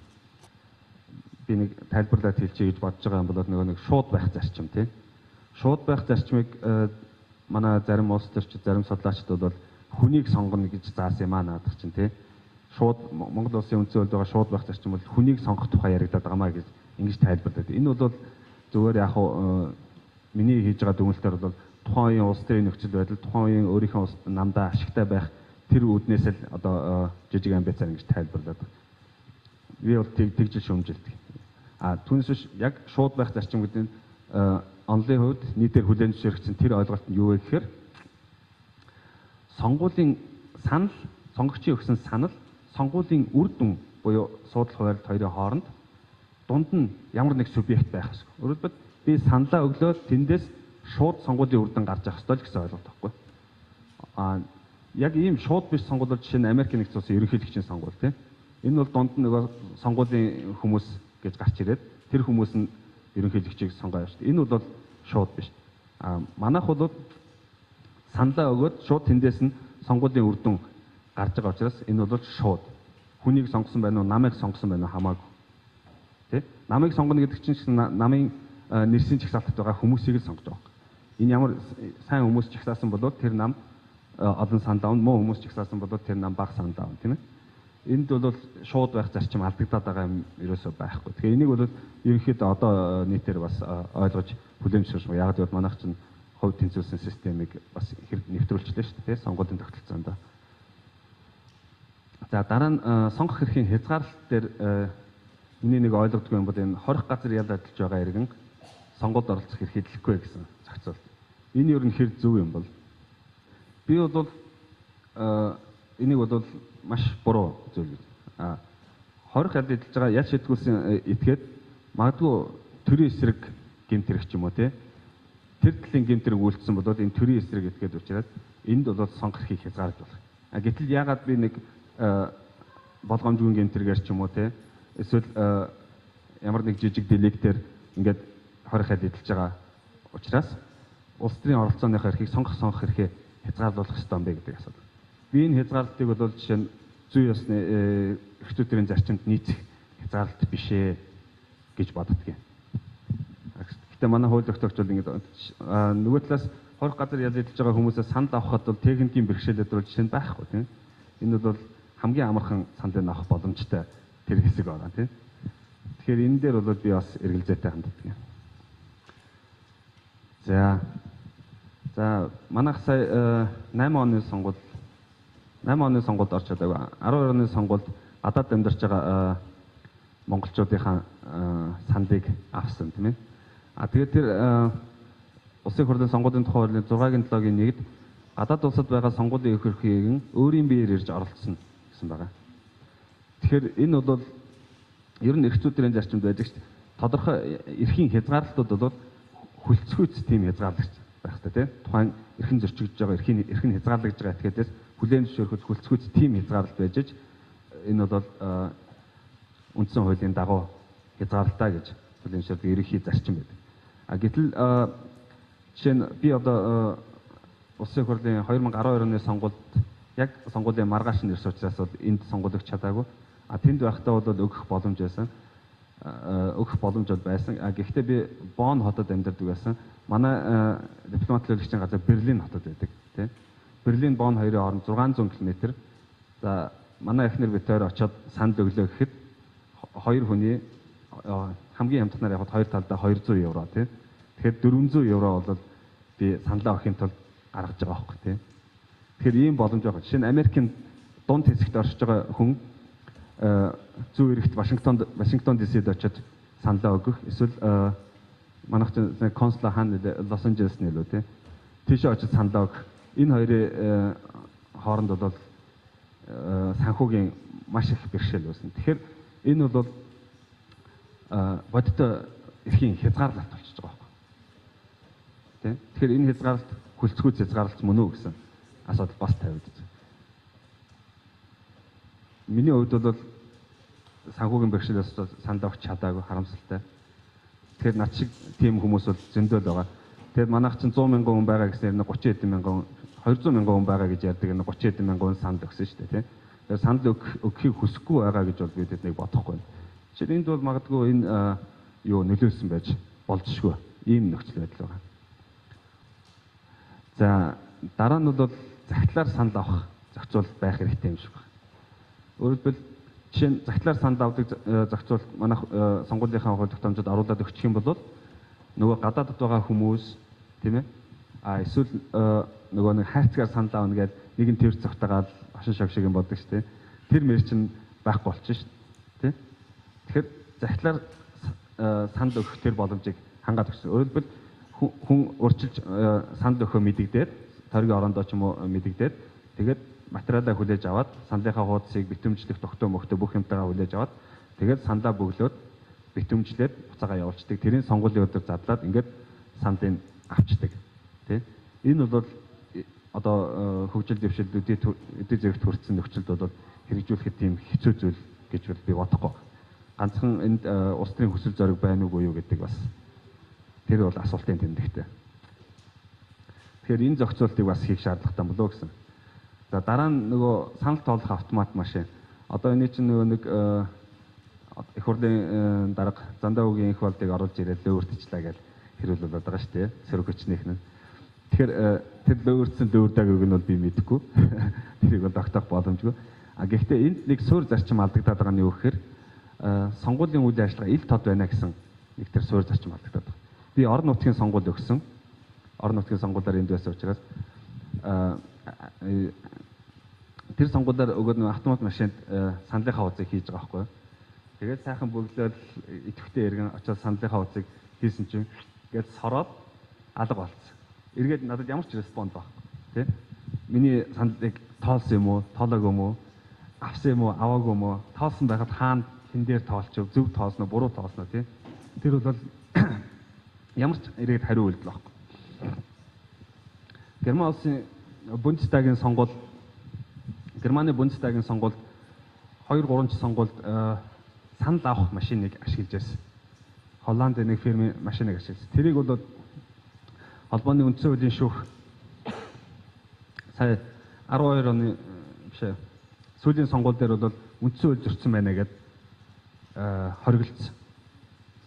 Би нэг тайлбарлаад хэлчихье гэж бодож байгаа юм бол нөгөө нэг шууд байх зарчим тийм. Шууд байх зарчмыг манай зарим улс төрчид, зарим судлаачид бол хүнийг сонгоно гэж заасан юм аа наадах чинь тийм. Шууд Монгол улсын үндсэн хуульд байгаа шууд байх зарчим бол хүнийг сонгох тухай яригдаад байгаа маа гэж ингэж тайлбарлаад. Энэ бол зүгээр яг миний хийж байгаа дүгнэлтээр бол тухайн үеийн улс төрийн нөхцөл байдал, тухайн үеийн өөрийнхөө улс намдаа ашигтай байх тэр үүднээс л одоо жижиг амбицаар ингэж тайлбарлаад. Би бол тэгж шүүмжилдэг. А түүнээс биш яг шууд байх зарчим гэдэг нь онлын хувьд нийтээр хүлээн зөвшөөрөгдсөн тэр ойлголт нь юу вэ гэхээр сонгуулийн санал, сонгогчийн өгсөн санал, сонгуулийн үр дүн буюу суудлах хуваарлт хоёрын хооронд дунд нь ямар нэг субъект байх ёсгүй. Өөрөөр хэлбэл би саналаа өглөө тэндээс шууд сонгуулийн үр дүн гарч явах ёстой л гэсэн ойлголт байхгүй. А яг ийм шууд биш сонгуул бол жишээ нь Америк нэгдсэн улсын ерөнхийлөгчийн сонгуул тийм. Энэ бол дунд нь нөгөө сонгуулийн хүмүүс гэж гарч ирээд тэр хүмүүс нь ерөнхийлөгчийг сонгоо явж. Энэ бол шууд биш. А манайх бол Саналаа өгөөд шууд тэндээс нь сонгуулийн үр дүн гарч байгаа учраас энэ бол шууд. Хүнийг сонгосон байна уу, намыг сонгосон байна уу хамаагүй. Тэ? Намыг сонгоно гэдэг чинь намын нэрсийн жагсаалтад байгаа хүмүүсийг л сонгож байгаа. Энэ ямар сайн хүмүүс жагсаасан бол тэр нам олон санал авна, муу хүмүүс жагсаасан бол тэр нам бага санал авна, тийм ээ. Энд бол шууд байх зарчим алдагдаад байгаа юм ерөөсөө байхгүй. Тэгэхээр энийг бол ерөнхийдөө одоо нийтээр бас ойлгож хүлээн зөвшөөрч байгаа. Яг гэвэл манайх чинь хувь тэнцвэрсэн системийг бас нэвтрүүлчихлээ шүү дээ, сонгуулийн тогтолцоонд. За дараа нь сонгох эрхийн хязгаарлалт дээр миний нэг ойлгодгүй юм бол энэ хорих газар ял адилж байгаа иргэн сонгуульд оролцох эрх эдлэхгүй гэсэн зохицуулт. Энэ ер нь хэр зөв юм бол? Би бол энийг бол маш буруу зүйл гэж. Хорих ял эдэлж байгаа ял шийдгүүлсэн этгээд магадгүй төрийн эсрэг гэмт хэрэг ч юм уу те. Тэр төрлийн гэмт хэрэг үйлдсэн бол энэ төрийн эсрэг этгээд учраас энд бол сонгох эрхийг хязгаарлаж болох. Гэтэл яагаад би нэг болгоомжгүй гэмт хэрэгээр ч юм уу те эсвэл ямар нэг жижиг деликтээр ингээд хорих ял эдэлж байгаа учраас улс төрийн оролцооныхоо эрхийг сонгох эрхээ хязгаарлуулах ёстой юм бэ гэдэг асуудал. Би энэ хязгаарлалтыг бол жишээ нь зүй ёсны эрх зүйн зарчимд нийцэх хязгаарлалт биш ээ гэж боддог юм. Гэхдээ манай хууль тогтоогч бол ингээд нөгөө талаас хорих газар ял эдэлж байгаа хүмүүсээс санал авахад бол техникийн бэрхшээлүүд бол жишээ нь байхгүй тийм. Энэ бол хамгийн амархан саналыг авах боломжтой тэр хэсэг байгаа тийм. Тэгэхээр энэ дээр бол би бас эргэлзээтэй ханддаг юм. За манайх сая 8 оны сонгуул 8 оны сонгуульд орч чадаагүй. 12 оны сонгуульд гадаад амьдарч байгаа монголчуудынхаа саналыг авсан тийм ээ. А тэгээд тэр Улсын хурлын сонгуулийн тухай хуулийн 6-гийн 7-гийн 1-д гадаад улсад байгаа сонгуулийн эрх эрхийг өөрийн биеэр ирж оролцсон гэсэн байгаа. Тэгэхээр энэ бол ер нь эрх зүйн зарчимд байдаг шүү дээ. Тодорхой эрхийн хязгаарлалтууд бол хүлцгүйц тийм хязгаарлагч байх хэрэгтэй тийм. Тухайн эрхэн зөрчигдөж байгаа эрх нь хязгаарлагдж байгаа этгээдээс хүлээн зөвшөөрөхөд хүлцгүйц тийм хязгаарлалт байж аж энэ бол үндсэн хуулийн дагуу хязгаарлалтаа гэж хүлээн зөвшөөрдөг ерөнхий зарчим байдаг. А гэтэл жишээ нь би одоо Улсын хурлын 2012 оны сонгуульд яг сонгуулийн маргааш нь ирсэн учраас бол энд сонгуул өгч чадаагүй. А тэнд байхдаа бол өгөх боломж байсан. Өгөх боломж бол байсан. А гэхдээ би Бонн хотод амьдардаг байсан. Манай дипломат төлөөлөгчийн газар Берлин хотод байдаг тийм. Берлин Бонн хоёрын хооронд 600 км. За манай эхнэр бид хоёр очиод санал өглөө гэхэд хоёр хүний хамгийн хямдханаар явхад хоёр талдаа 200 евро тийм. Тэгэхээр 400 евро бол би саналаа өгөхийн тулд гаргаж байгаа байхгүй тийм. Тэгэхээр ийм боломж байгаа. Жишээ нь Америкийн дунд хэсэгт оршиж байгаа хүн зүүн эрэгт Вашингтон DC-д очиод саналаа өгөх эсвэл манайх чинь консул хаана Лос Анжелес нэлүү тийм. Тийшээ очиод саналаа өгөх. Энэ хоёрын хооронд бол санхүүгийн маш их бэрхшээл үүснэ. Тэгэхээр энэ бол бодиттой эрхийн хязгаарлалт болчихж байгаа байхгүй. Тийм. Тэгэхээр энэ хязгаарлалт хүлцгүйц хязгаарлалт мөн үү гэсэн асуудал бас тавигдаж байна. Миний хувьд бол санхүүгийн бэрхшээлээс санал авах чадаагүй харамсалтай. Тэгэхээр над шиг тийм хүмүүс бол зөндөл байгаа. Тэгэхээр манайх чинь 100 мянган хүн байгаа гэсэн юм 30 хэдэн мянган 200 мянган хүн байгаа гэж ярьдаг энэ 30 хэдэн мянган хүн санал өгсөн шүү дээ тийм. Тэгэхээр санал өгөхийг хүсэхгүй байгаа гэж бол би тэднийг бодохгүй байна. Жишээ нь энд бол магадгүй энэ юу нөлөөлсөн байж болзошгүй ийм нөхцөл байдал байгаа. За дараа нь бол захидлаар санал авах зохицуул байх хэрэгтэй юм шиг байна. Өөрөөр хэлбэл жишээ нь захидлаар санал авдаг зохицуул манайх сонгуулийнхаа хууль тогтоомжид оруулаад өгчих юм бол нөгөө гадаадд байгаа хүмүүс тийм ээ а эсвэл нөгөө нэг хайрцгаар санал авна гэдэг нэг нь тэр цогтойгоо хошин шог шиг юм боддог шүү дээ. Тэр мэр чинь байхгүй болчих шүү дээ. Тийм. Тэгэхээр захидлаар санал өгөх тэр боломжийг хангаад өгсөн. Өөрөөр хэлбэл хүн урьдчилж санал өгөхөө мэдэгдээд тойргийн орондоо ч юм уу мэдэгдээд тэгээд материалаа хүлээж аваад саналынхаа хуудсыг битүүмжлэх тогтоо мөгтөө бүх юмтайгаа хүлээж аваад тэгээд саналаа бөглөөд битүүмжлээд буцаагаа явуулцдаг. Тэрийн сонгуулийн өдөр задлаад ингээд саналыг авчдаг. Тэ? Энэ бол одоо хөгжил дэвшил өдий зэрэгт хүртсэн нөхцөлд бол хэрэгжүүлэхэд тийм хэцүү зүйл гэж би бодохгүй. Ганцхан энд улс төрийн хүсэл зориг байна уугүй юу гэдэг бас тэр бол асуултын тэмдэгтэй. Тэгэхээр энэ зохицуултыг бас хийх шаардлагатай болов гэсэн. За дараа нь нөгөө санал тоолох автомат машин. Одоо энэ чинь нөгөө нэг их хурлын дарга Зандаа үгийн их болдыг оруулж ирээд лөөртчлээ гэж хэрүүл болоод байгаа шүү дээ. Сөрөг хүчнийх нь. Тэгэхээр тэр лөөрдсөн лөөрдөг нь бол би мэдэхгүй. Тэрийг бол тогтоох боломжгүй. А гэхдээ энд нэг суурь зарчим алдагдаад байгаа нь юу гэхээр сонгуулийн үйл ажиллагаа ил тод байна гэсэн нэг тэр суурь зарчим алдагдаад байгаа. Би орон нутгийн сонгуул өгсөн. Орон нутгийн сонгуулиар энд байсан учраас тэр сонгуулиар өгөөд нэг автомат машинд саналынхаа хуудсыг хийж байгаа байхгүй юу. Тэгээд сайхан бөглөөл идэвхтэй эргэн очиод саналынхаа хуудсыг хийсэн чинь ингээд сороод алга болцсон. Эргээд надад ямар ч respond байхгүй тий. Миний саналыг тоолсон юм уу, тоолоогүй юм уу, авсан юм уу, аваагүй юм уу, тоолсон байхад хаана хэн дээр тоолчих, зөв тоолсон уу, буруу тоолсон уу тий. Тэр бол ямар ч эргээд хариу үйлдэл байхгүй. Герман улсын Бундестагийн сонгуул, Германы Бундестагийн сонгуульд 2 3 ч сонгуульд санал авах машиныг ашиглаж байсан. Холланд нэг фирмийн машиныг ашигласан. Тэрийг бол холбооны үндсэн хуулийн шүүх сая 12 оны биш ээ сүүлийн сонгуул дээр бол үндсэн хууль зөрчсөн байна гэдээ хоригдсон.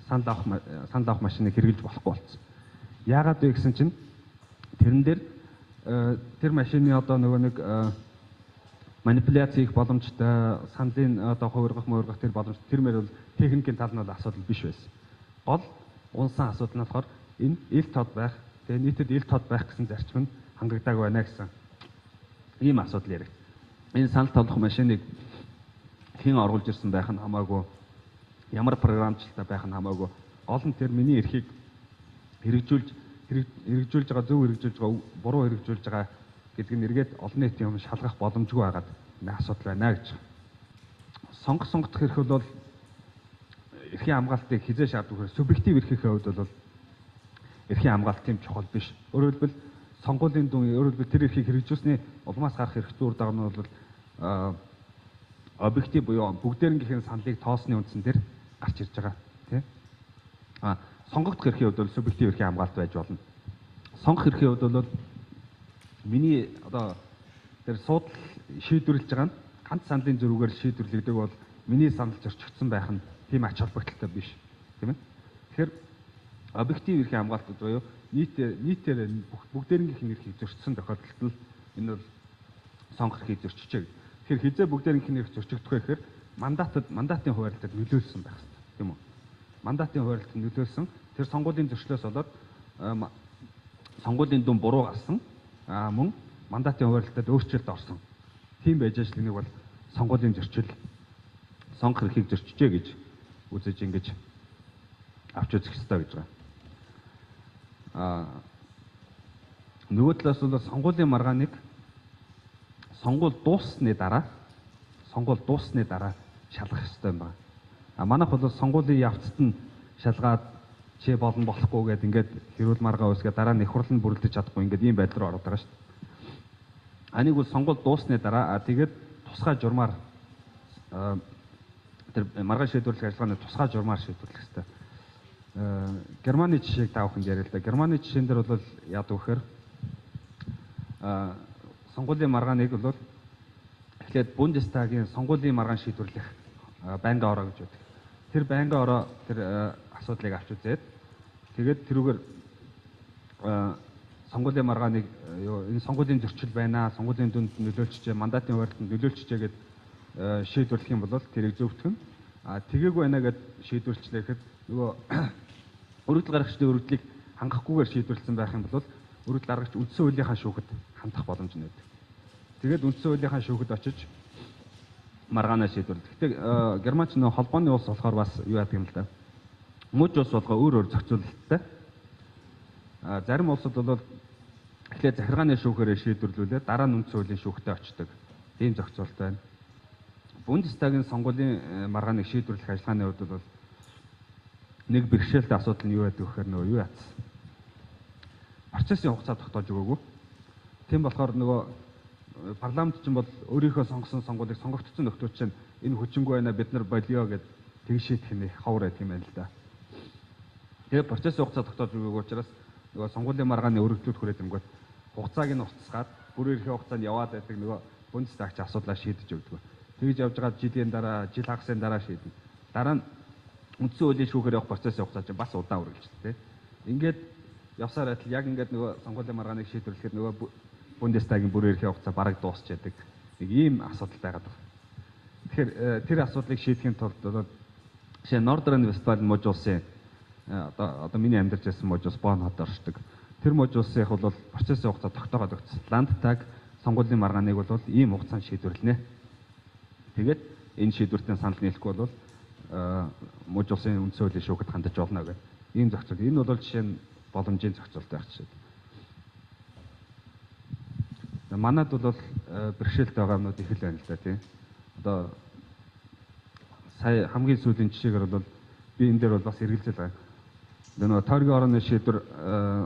Санал авах машиныг хэрэглэж болохгүй болсон. Яагаад вэ гэсэн чинь тэрэн дээр тэр машины одоо нөгөө нэг манипуляц хийх боломжтой, саналын одоо хувиргах, муургах тэр боломж тэр мөр бол техникийн тал нь бол асуудал биш байсан. Гол унсан асуудал нь болохоор энэ ил тод байх, тэгээ нийтэд ил тод байх гэсэн зарчим нь хангагдаагүй байна гэсэн ийм асуудал яригдсан. Энэ санал тоолох машиныг хэн оруулж ирсэн байх нь хамаагүй, ямар програмчлалтай байх нь хамаагүй, гол нь тэр миний эрхийг хэрэгжүүлж байгаа, зөв хэрэгжүүлж байгаа, буруу хэрэгжүүлж байгаа гэдэг нь эргээд олон нийтийн өмнө шалгах боломжгүй байгаад энэ асуудал байна гэж. Сонгох эрх бол эрхийн хамгаалтыг хизээ шаарддаг гэхээр субъектив эрхийнхээ хувьд бол эрхийн хамгаалт тийм чухал биш. Өөрөөр хэлбэл сонгуулийн дүн, өөрөөр хэлбэл тэр эрхийг хэрэгжүүлсний улмаас гарах эрх зүйр дагуу нь бол объектив буюу бүгдээрнгийнхэн саналыг тоосны үндсэн дээр гарч ирж байгаа тий. А сонгогдох эрхийн хувьд бол субъектив эрхийн хамгаалт байж болно. Сонгох эрхийн хувьд бол миний одоо тэр суудал шийдвэрлэж байгаа нь ганц саналын зөрүүгээр шийдвэрлэгдэг бол миний санал зөрчигдсөн байх нь тийм ач холбогдолтой биш тийм ээ. Тэгэхээр объектив эрхийн хамгаалт буюу нийтээр бүгдээрнгийнх эрхийг зөрчсөн тохиолдолд л энэ бол сонгох эрхийг зөрчижээ. Тэгэхээр хизээ бүгдээрнгийнх эрх зөрчигдөх вэ гэхээр мандатын хуваарлтад нөлөөлсөн байх хэрэгтэй тийм үү. Мандатын хуваарлтад нөлөөлсөн тэр сонгуулийн зөрчлөөс болоод сонгуулийн дүн буруу гарсан мөн мандатын хуваарлтад өөрчлөлт орсон. Тийм байж ажил нэг бол сонгуулийн зөрчил сонгох эрхийг зөрчижээ гэж үзэж ингэж авч үзэх ёстой гэж байгаа. Нөгөө талаас бол сонгуулийн маргааныг сонгуул дууссаны дараа шалгах ёстой юм байна. А манайх бол сонгуулийн явцад нь шалгаад чи болно болохгүй гэд ингээд хэрүүл маргаа үүсгээ дараа нь их хурл нь бүрэлдэж чадахгүй ингээд ийм байдал руу ороод байгаа шүү дээ. Анийг бол сонгуул дууссаны дараа тэгээд тусгай журмаар тэр маргаан шийдвэрлэх ажиллагааны тусгай журмаар шийдвэрлэх ёстой. Германы жишээг та бүхэнд яриа л да. Германы жишээн дээр бол яадаг вэхээр сонгуулийн маргааныг бол эхлээд Бундестагийн сонгуулийн маргаан шийдвэрлэх байнгын ороо гэж байдаг. Тэр байнгын ороо тэр асуудлыг авч үзээд тэгээд тэрүүгээр сонгуулийн маргааныг энэ сонгуулийн зөрчил байна, сонгуулийн дүнд нөлөөлчихжээ, мандатын хуваарлтанд нөлөөлчихжээ гэд шийдвэрлэх юм бол тэрийг зөвтгөн. А тэгээгүй байна гэд шийдвэрлэчлээ гэхэд нөгөө өргөдөл гаргагчдын өргөдлийг хангахгүйгээр шийдвэрлсэн байх юм бол өргөдөл гаргагч үндсэн хуулийнхаа шүүхэд хандах боломж нь байдаг. Тэгээд үндсэн хуулийнхаа шүүхэд очиж маргаанаа шийдвэрлэдэг. Гэхдээ Германч нөө холбооны улс болохоор бас юу яадаг юм л да. Мужи улс болгоо өөр өөр зохицуулалттай. Зарим улсад бол эхлээд захиргааны шүүхээрээ шийдвэрлүүлээд дараа нь үндсэн хуулийн шүүхтэй очдог. Тийм зохицуулалт байна. Бундестагийн сонгуулийн маргааныг шийдвэрлэх ажиллагааны хувьд бол нэг бэрхшээлтэй асуудал нь юу байдаг гэхээр нөгөө юу яатсан. Процессын хугацаа тогтоож өгөөгүй. Тийм болохоор нөгөө парламент чинь бол өөрийнхөө сонгосон сонгуулийг сонгогдсон нөхдүүд чинь энэ хүчингүй байна бид нар болио гэд тэг шийдэх нь их ховор байдаг юм байна л да. Тэгээ процессын хугацаа тогтоож өгөөгүй учраас нөгөө сонгуулийн маргааны өргөдлүүд хүрээд ирэнгүүт Хугацааг нь уцсгаад бүрэн эрхийн хугацаанд яваад байдаг нөгөө Бундестагч асуудлаа шийдэж өгдөг. Тэгж явж байгаа жилийн дараа, жил хагасын дараа шийднэ. Дараа нь үндсэн хуулийн шүүхээр явах процессын хугацаа чинь бас удаан үргэлжлэв тий. Ингээд явсаар адил яг ингээд нөгөө сонгуулийн маргааныг шийдвэрлэхэд нөгөө Бундестагийн бүрэн эрхийн хугацаа бараг дуусч яадаг. Нэг ийм асуудал байгаад байна. Тэгэхээр тэр асуудлыг шийдэхин тулд одоо жишээ Нордрайн-Вестфален мужи улсын одоо миний амьдарч байсан мужи ус Бон хот оршдог. Тэр мужи улсынх бол процессын хугацаа тогтоогоод өгсөн. Ландтаг сонгуулийн маргааныг бол ийм хугацаанд шийдвэрлэнэ. Тэгээд энэ шийдвэртээ санал нийлэхгүй бол мужи улсын үндсэн хуулийн шүүхэд хандаж болно гэх ийм зохицол. Энэ бол жишээ нь боломжийн зохицолт байх жишээ. Манад бол бэрхшээлтэй байгаа юмнууд их л байна л да тий. Одоо сая хамгийн сүүлийн жишээгээр бол би энэ дээр бол бас эргэлзэл байгаа. Нөгөө тойргийн орны шийдвэр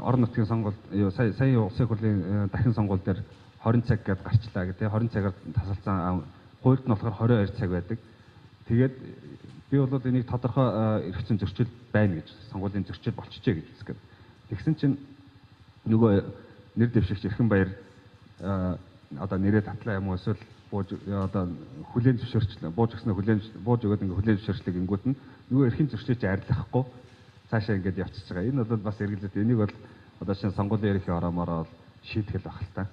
орон нутгийн сонгуул сая сая улсын хурлын дахин сонгуул дээр 20 цаг гэдээ гарчлаа гэх тий 20 цагаар тасалсан хуульд нь болохоор 22 цаг байдаг. Тэгээд би бол энийг тодорхой эрх зүйн зөрчил байна гэж сонгуулийн зөрчил болчихжээ гэж үздэг. Тэгсэн чинь нөгөө нэр дэвшигч Эрхэн Баяр одоо нэрээ татлаа юм уу эсвэл бууж одоо хүлээн зөвшөөрчлөө бууж өгснөө хүлээн бууж өгөөд ингээ хүлээн зөвшөөрчлөө гингүүд нь нөгөө эрхийн зөрчилж арилгахгүй цаашаа ингээд явчихж байгаа. Энэ бол бас эргэлзээд энийг бол одоо шинэ сонгуулийн ерөнхий ороомороо шийдэх л байх л та.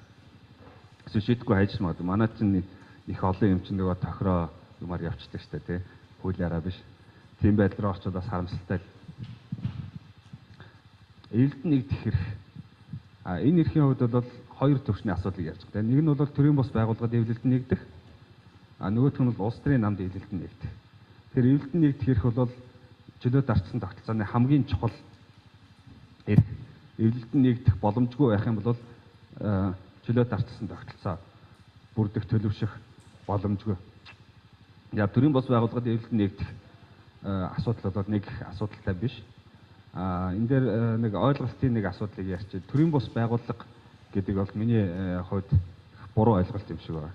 Эсвэл шийдэхгүй хайж магадгүй. Манай чинь их олон юм чинь нөгөө тохироо юмар явчихдаг штэ тий. Хуулиараа биш. Тийм байдал руу орчод бас харамсалтай л. Эвлэлт нэгдэх эрх. А энэ эрхийн хувьд бол хоёр төвшний асуудлыг ярьж байгаа. Нэг нь бол төрийн бус байгууллагад эвлэлт нэгдэх. А нөгөөх нь бол улс төрийн намд эвлэлт нэгдэх. Тэгэхээр эвлэлт нэгдэх эрх бол чөлөөт арчсан тогтолцооны хамгийн чухал эрх. Эвлэлт нэгдэх боломжгүй байх юм бол чөлөөт арчсан тогтолцоо бүрдэх төлөвшөх боломжгүй. Я төрийн бус байгууллагад эвлэлт нэгдэх асуудал бол нэг асуудалтай биш. А энэ дээр нэг ойлголтын нэг асуудлыг ярьчих. Төрийн бус байгууллага гэдэг бол миний хувьд буруу ойлголт юм шиг байна.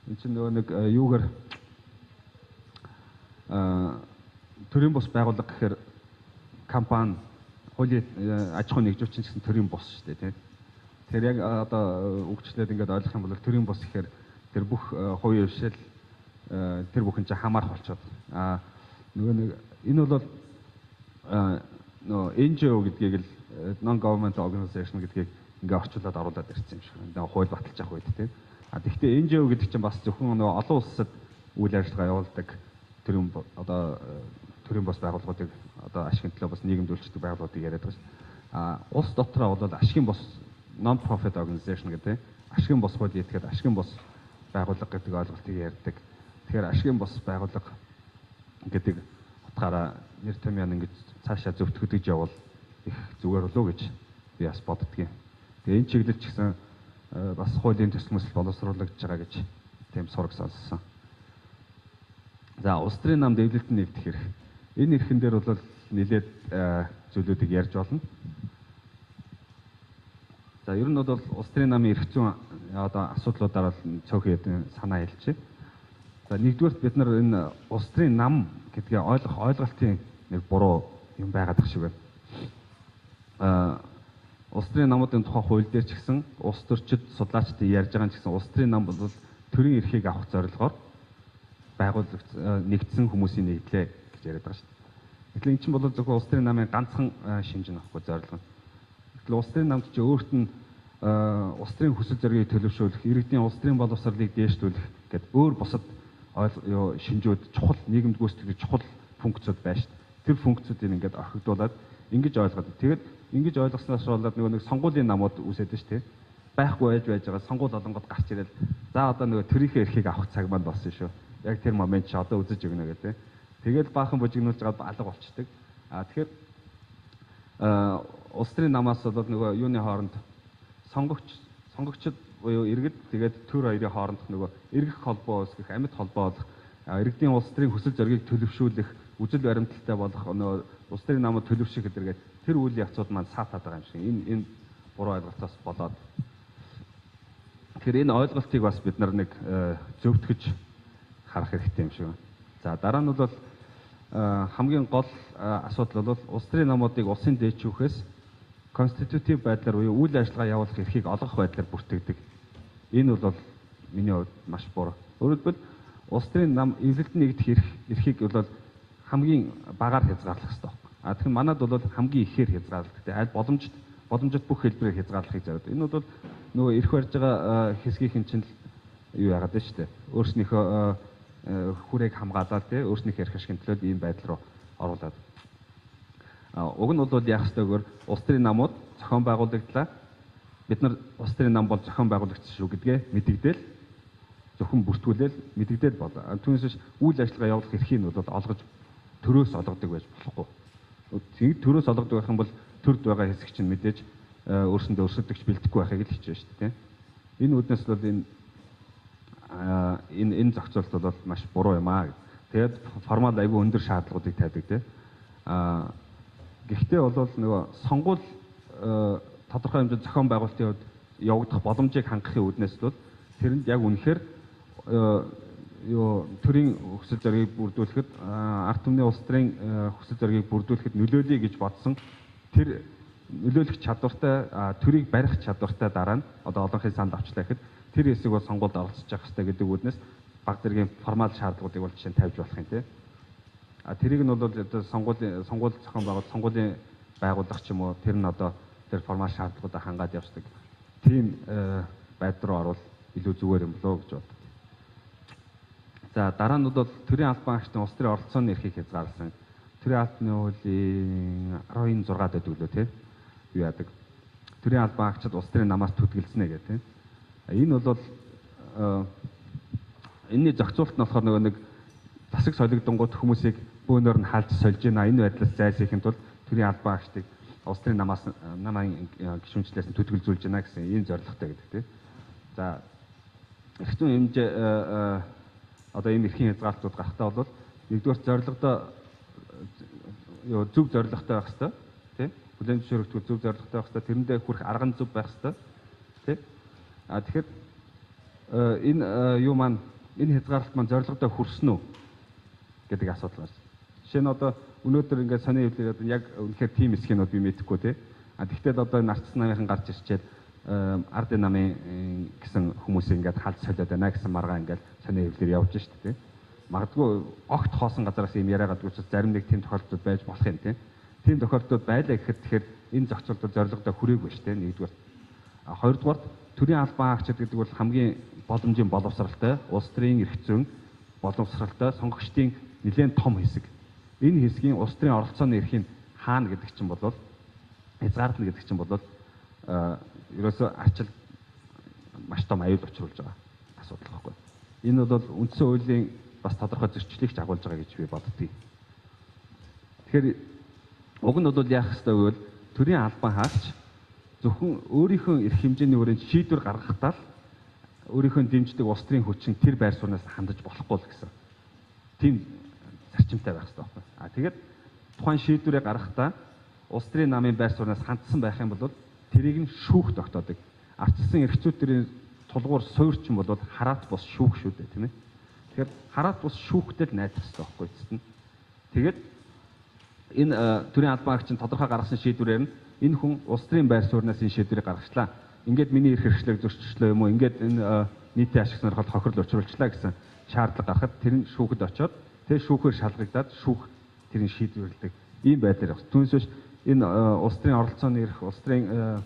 Энд чинь нөгөө нэг юугаар төрийн бус байгууллага гэхээр компани хуулийн аж ахуйн нэгжүүчин гэсэн төрийн бус шүү дээ тийм. Тэгэхээр яг одоо үгчлээд ингээд ойлгох юм бол төрийн бус гэхээр тэр бүх хувийн хвшил тэр бүхэн чинь хамаарах болчиход. А нөгөө нэг энэ бол нөгөө NGO гэдгийг л non government organization гэдгийг ингээ орчуулад оруулаад ирсэн юм шиг байна. Хууль баталж явах үед тийм. А тэгвэл NGO гэдэг чинь бас зөвхөн нөгөө олон улсад үйл ажиллагаа явуулдаг төрийн одоо төрийн бус байгууллагуудыг одоо ашигын төлөө бас нийгэмд үйлчлдэг байгууллагуудыг яриад байгаа шүү. А улс дотроо бол ашигын бус non profit organization гэдэг ашигын бус хууль итгэхэд ашигын бус байгууллага гэдэг ойлголтыг ярьдаг. Тэгэхээр ашигын бус байгууллага гэдэг утгаараа нэр томьёо ингэж цаашаа зөвтгөдөж явбал их зүгээр болов гэж би бас боддгийн. Тэгээ энэ чиглэл ч гэсэн бас хуулийн төсөл мөсөл боловсруулагдж байгаа гэж тийм сураг сонссон. За улс төрийн намд эвлэлт нэгдэх эрх. Энэ эрхэн дээр бол нэлээд зүйлүүдийг ярьж болно. За ер нь бол улс төрийн намын эрх зүйн одоо асуудлуудаар бол цөөхөн хэдэн санаа хэлчихье. За нэгдүгээрт бид нар энэ улс төрийн нам гэдгээ ойлгох ойлголтын нэг буруу юм байгаад ах шиг байна. Улс төрийн намуудын тухай хууль дээр ч гэсэн улс төрчид судлаачдын ярьж байгаа ч гэсэн улс төрийн нам бол төрийн эрхийг авах зорилгоор байгууллагч нэгдсэн хүмүүсийн нэгдлээ гэж яриад байгаа шүү дээ. Тэгэхээр эн чинь бол зөвхөн улс төрийн намын ганцхан шинж нь аахгүй зорилго. Тэгэхээр улс төрийн намд чи өөрт нь улс төрийн хүсэл зоригийг төлөвшүүлэх, иргэдийн улс төрийн боловсролыг дээшлүүлэх гэд өөр бусад шинжүүд чухал нийгэмд гүйцэтгэх чухал функцүүд байна шүү дээ. Тэр функцүүдийг ингээд орхигдуулаад ингэж ойлгоод тэгээд ингэж ойлгосноос болоод нөгөө нэг сонгуулийн намууд үүсээд шүү дээ. Байхгүй байж байж байгаа сонгуул олонгод гарч ирэл за одоо нөгөө төрийнхээ эрхийг авах цаг маань болсон шүү. Яг тэр момент чи одоо үзэж өгнө гэдэг. Тэгэл баахан бужигнуулж байгаа алга болчдөг. А тэгэхээр улс төрийн намаас бол нөгөө юуны хооронд сонгогчд буюу иргэд тэгээд төр хоёрын хоорондох нөгөө эргэх холбоо үүсгэх, амьд холбоо болох, иргэдийн улс төрийн хүсэл зоригийг төлөвшүүлэх, үзэл баримталтай болох нөгөө улс төрийн намууд төлөвших гэдэргээд тэр үйл явцууд маань саатаад байгаа юм шиг. Энэ буруу ойлголтоос болоод. Тэгэхээр энэ ойлголтыг бас бид нар нэг зөвтгөж харах хэрэгтэй юм шиг байна. За дараа нь бол хамгийн гол асуудал бол улс төрийн намуудыг улсын дээд шүүхээс Конститутив байдлаар буюу үйл ажиллагаа явуулах эрхийг олгох байдлаар бүртгэдэг. Энэ бол миний хувьд маш буруу. Өөрөөр хэлбэл улс төрийн нам эвлэлд нэгдэх эрхийг бол хамгийн багаар хязгаарлах хэрэгтэй байна. А тэгэхээр манад бол хамгийн ихээр хязгаарладаг. Аль боломжит бүх хэлбэрээр хязгаарлахыг зориод. Энэ бол нөгөө эрх барьж байгаа хэсгийнхэн чинь юу яагаад вэ шүү дээ. Өөрснийхөө хүрээг хамгаалаад тий өөрснийхөө эрх ашигын төлөө ийм байдал руу оруулаад. Уг нь бол яах ёстойгоор улс төрийн намууд зохион байгуулагдлаа. Бид нар улс төрийн нам бол зохион байгуулагдсан шүү гэдгээ мэдэгдээл зөвхөн бүртгүүлээл мэдэгдээл болоо. Түүнээс биш үйл ажиллагаа явуулах эрхийг нь бол олгож төрөөс олгодог байж болохгүй. Төрөөс олгодог байх юм бол төрд байгаа хэсэг чинь мэдээж өөрсөндөө өрсөлдөгч бэлдэхгүй байхыг л хичээж шүү дээ. Энэ үүднээс бол энэ зохицуулалт бол маш буруу юм аа. Тэгээд формал айгүй өндөр шаардлагуудыг тавьдаг тийм. Гэхдээ бол нөгөө сонгуул тодорхой хэмжээнд зохион байгуулалтын хувьд явагдах боломжийг хангахын үүднээс бол тэрэнд яг үнэхээр төрийн хүсэл зоригийг бүрдүүлэхэд ард түмний улс төрийн хүсэл зоригийг бүрдүүлэхэд нөлөөлье гэж бодсон тэр нөлөөлөх чадвартай төрийг барих чадвартай дараа нь одоо олонхын санд авчлаа гэхэд тэр хэсэг бол сонгуульд оролцож явах хэрэгтэй гэдэг үүднээс баг зэргийн формал шаардлагуудыг бол жишээ нь тавьж болох юм тий. А тэрийг нь бол одоо сонгуул зохион байгуул сонгуулийн байгууллага ч юм уу тэр нь одоо тэр формал шаардлагуудаа хангаад явцдаг. Тийм байдал руу орвол илүү зүгээр юм болоо гэж боддог. За дараа нь бол төрийн албан агчдын улс төрийн оролцооны эрхийг хязгаарласан. Төрийн албаны хуулийн 10-6 байдаг лөө тий. Юу яадаг. Төрийн албан агчид улс төрийн намаас түтгэлзнэ гэх тий. Энэ бол энэний зохицуулалт нь болохоор нөгөө нэг засаг солигдонгууд хүмүүсийг бөөнөр нь халж сольж байна. Энэ байдлаас зайлсхийхин тулд төрийн албан агчдыг улс төрийн намаас намын гишүүнчлээс нь түтгэлзүүлж байна гэсэн ийм зорилготой гэдэг тий. За эрх зүйн хэмжээ одоо ийм эрхийн хязгаарлалтууд гарахтаа бол нэгдүгээр зорилгодоо зөв зорилготой байх хэрэгтэй тий. Хүлээн зөвшөөрөгдөх зөв зорилготой байх хэрэгтэй. Тэрэндээ хүрэх арга нь зөв байх хэрэгтэй тий. А тэгэхээр энэ юу маань энэ хязгаарлалт маань зорилгодоо хүрсэн үү гэдэг асуудал байна. Жишээ нь одоо өнөөдөр ингээд сони хэвлэлээр яг үнэхээр тийм эсхийг би мэдэхгүй тий. А тэгтэл одоо нарцсан намынхан гарч ирчээд ардын намын гэсэн хүмүүс ингээд халж солиод байна гэсэн маргаа ингээд сони хэвлэлээр явж штэ тий. Магадгүй огт хоосон газараас ийм яриа гадгүй ч зарим нэг тийм тохиолдлууд байж болох юм тий. Тийм тохиолдлууд байлаа гэхэд тэгэхээр энэ зохицуултууд зорилгодоо хүрээгүй штэ нэгдүгээр. А хоёрдугаар төрийн албан агчид гэдэг бол хамгийн боломжийн боловсралтай, улс төрийн эрх зүйн боловсралтай сонгогчдын нэлээд том хэсэг. Энэ хэсгийн улс төрийн оролцооны эрхийг хаана гэдэг чинь бол хязгаарлана гэдэг чинь бол ерөөсөө арчил маш том аюул учруулж байгаа асуудал байхгүй. Энэ бол үндсэн хуулийн бас тодорхой зөрчлийг ч агуулж байгаа гэж би боддгийг. Тэгэхээр уг нь бол яах ёстой гэвэл төрийн албан хаагч зөвхөн өөрийнхөө эрх хэмжээний хүрээнд шийдвэр гаргахдаа л өөрийнхөө дэмждэг улс төрийн хүчин тэр байр сууриас хандаж болохгүй л гэсэн. Тийм зарчимтай байх хэрэгтэй байхгүй. А тэгээд тухайн шийдвэрээ гаргахдаа улс төрийн намын байр сууриас хандсан байх юм бол тэрийг нь шүүх тогтоодог. Ардчилсан эрх зүйн тулгуур суурчин бол хараат бус шүүх шүү дээ, тийм ээ. Тэгэхээр хараат бус шүүхтэй л найдах хэрэгтэй байхгүй эцэст нь. Тэгээд энэ төрийн албан агч нь тодорхой гаргасан шийдвэрээр нь энэ хүн улс төрийн байр сууриас энэ шийдвэрийг гаргачлаа. Ингээд миний эрх хэрэгшлийг зөрчилчлөө юм уу? Ингээд энэ нийтийн ашиг сонирхолд хохирол учруулчлаа гэсэн шаардлага гаргахад тэр нь шүүхэд очиод тэр шүүхээр шалгагдаад шүүх тэрийг шийдвэрлэдэг. Ийм байдлаар явах. Түүнээс биш энэ улс төрийн оролцооны эрх, улс төрийн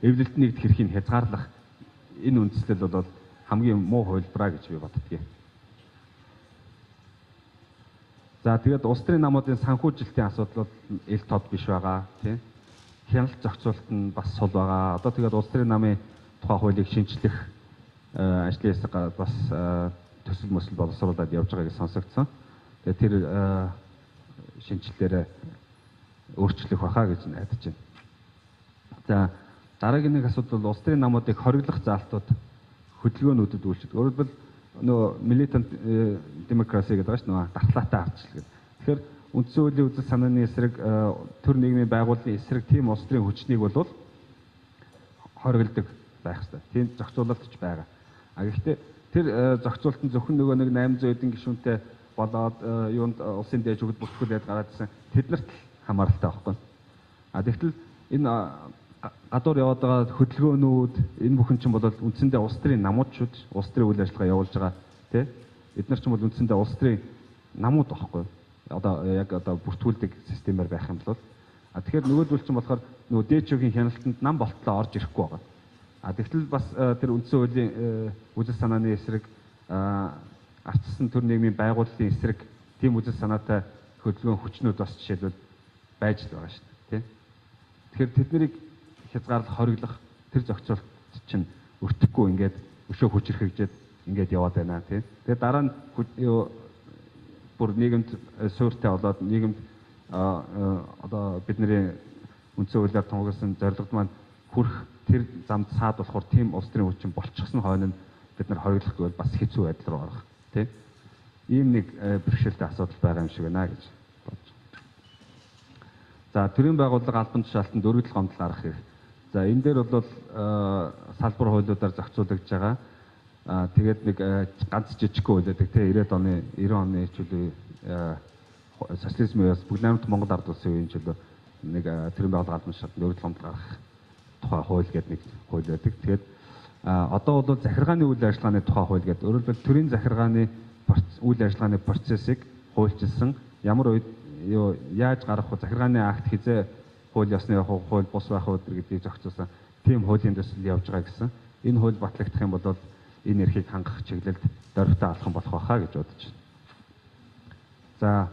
эвлэлт нэгдэх эрхийг хязгаарлах энэ үндслэл бол хамгийн муу хувилбараа гэж би боддгийг. За тэгээд улс төрийн намуудын санхүүжилтийн асуудал бол ил тод биш байгаа тийм. Хяналт зохицуулалт нь бас сул байгаа. Одоо тэгээд улс төрийн намын тухай хуулийг шинчлэх ажлын хэсэг бас төсөл мөсөл боловсруулад явж байгааг сонсогдсон. Тэгээд тэр шинчлэлээр өөрчлөх байхаа гэж найдаж байна. За дараагийн нэг асуудал бол улс төрийн намуудыг хориглох заалтууд хөдөлгөөнүүдэд үйлчилдэг. Өөрөөр хэлбэл нөгөө militant democracy гэдэг байгаа шүү нөгөө дархлаатай ардчил гэдэг. Тэгэхээр үндсэн хуулийн үзэл санааны эсрэг төр нийгмийн байгууллагын эсрэг тийм улс төрийн хүчнийг бол хориглодог байх хэрэгтэй. Тийм зохицуулалт ч байгаа. А гэхдээ тэр зохицуулалт нь зөвхөн нөгөө нэг 800 хэдэн гишүүнтэй болоод юунд улсын дээд зүгт бүртгүүлээд гараад ирсэн тэднэрт л хамааралтай байхгүй. А тэгтэл Энэ гадуур яваад байгаа хөдөлгөөнүүд энэ бүхэн чинь бол үндсэндээ улс төрийн намууд шүү дээ. Улс төрийн үйл ажиллагаа явуулж байгаа тий. Эдгээр чинь бол үндсэндээ улс төрийн намууд байхгүй. Одоо яг одоо бүртгүүлдэг системээр байх юм бол а тэгэхээр нөгөөдөл чинь болохоор нөгөө ДЧ-ийн хяналтанд нам болтлоо орж ирэхгүй байгаа. А тэгтэл бас тэр үндсэн хуулийн үзэл санааны эсрэг ардчилсан төр нийгмийн байгууллын эсрэг тийм үзэл санаатай хөдөлгөөн хүчнүүд бас жишээлбэл байж л байгаа шүү дээ, тий. Тэгэхээр тэднийг хязгаарлах, хориглох тэр зохицуулт чинь өртөхгүй ингээд өшөө хүчирхэгжээд ингээд яваад байна, тий. Тэгээ дараа нь бүр нийгэмд суурьтай болоод нийгэмд одоо бидний үндсэн хуулиар тунхагласан зорилгод маань хүрэх тэр замд саад болохоор тийм улс төрийн хүчин болчихсон хойно нь бид нар хориглох гэвэл бас хэцүү байдал руу орох, тий. Ийм нэг бэрхшээлтэй асуудал байгаа юм шиг байна гэж бодож. За, төрийн байгууллага албан тушаалтанд өргөдөл гомдол гаргах хэрэг. За, энэ дээр бол салбар хуулиудаар зохицуулагдж байгаа. Тэгээд нэг ганц жижигхэн хууль байдаг, тий. 90-ад оны 90 оны чөлөө социализмын үеэс бүгд найрамд Монгол ард улсын үеийн чөлөө нэг төрийн байгууллага албан тушаалтанд өргөдөл гомдол гаргах тухай хууль гэдэг нэг хууль байдаг. Тэгээд одоо бол захиргааны үйл ажиллагааны тухай хууль гэдэг. Өөрөөр хэлбэл төрийн захиргааны үйл ажиллагааны процессыг хуульчилсан, ямар үед яаж гаргах вэ, захиргааны акт хизээ хууль ёсны явах уу, хууль бус байх уу гэдгийг зохицуулсан тийм хуулийн төсөл явж байгаа гэсэн. Энэ хууль батлагдах юм бол энэ эрхийг хангах чиглэлд дөрвтэй алхам болох байхаа гэж бодож байна. За,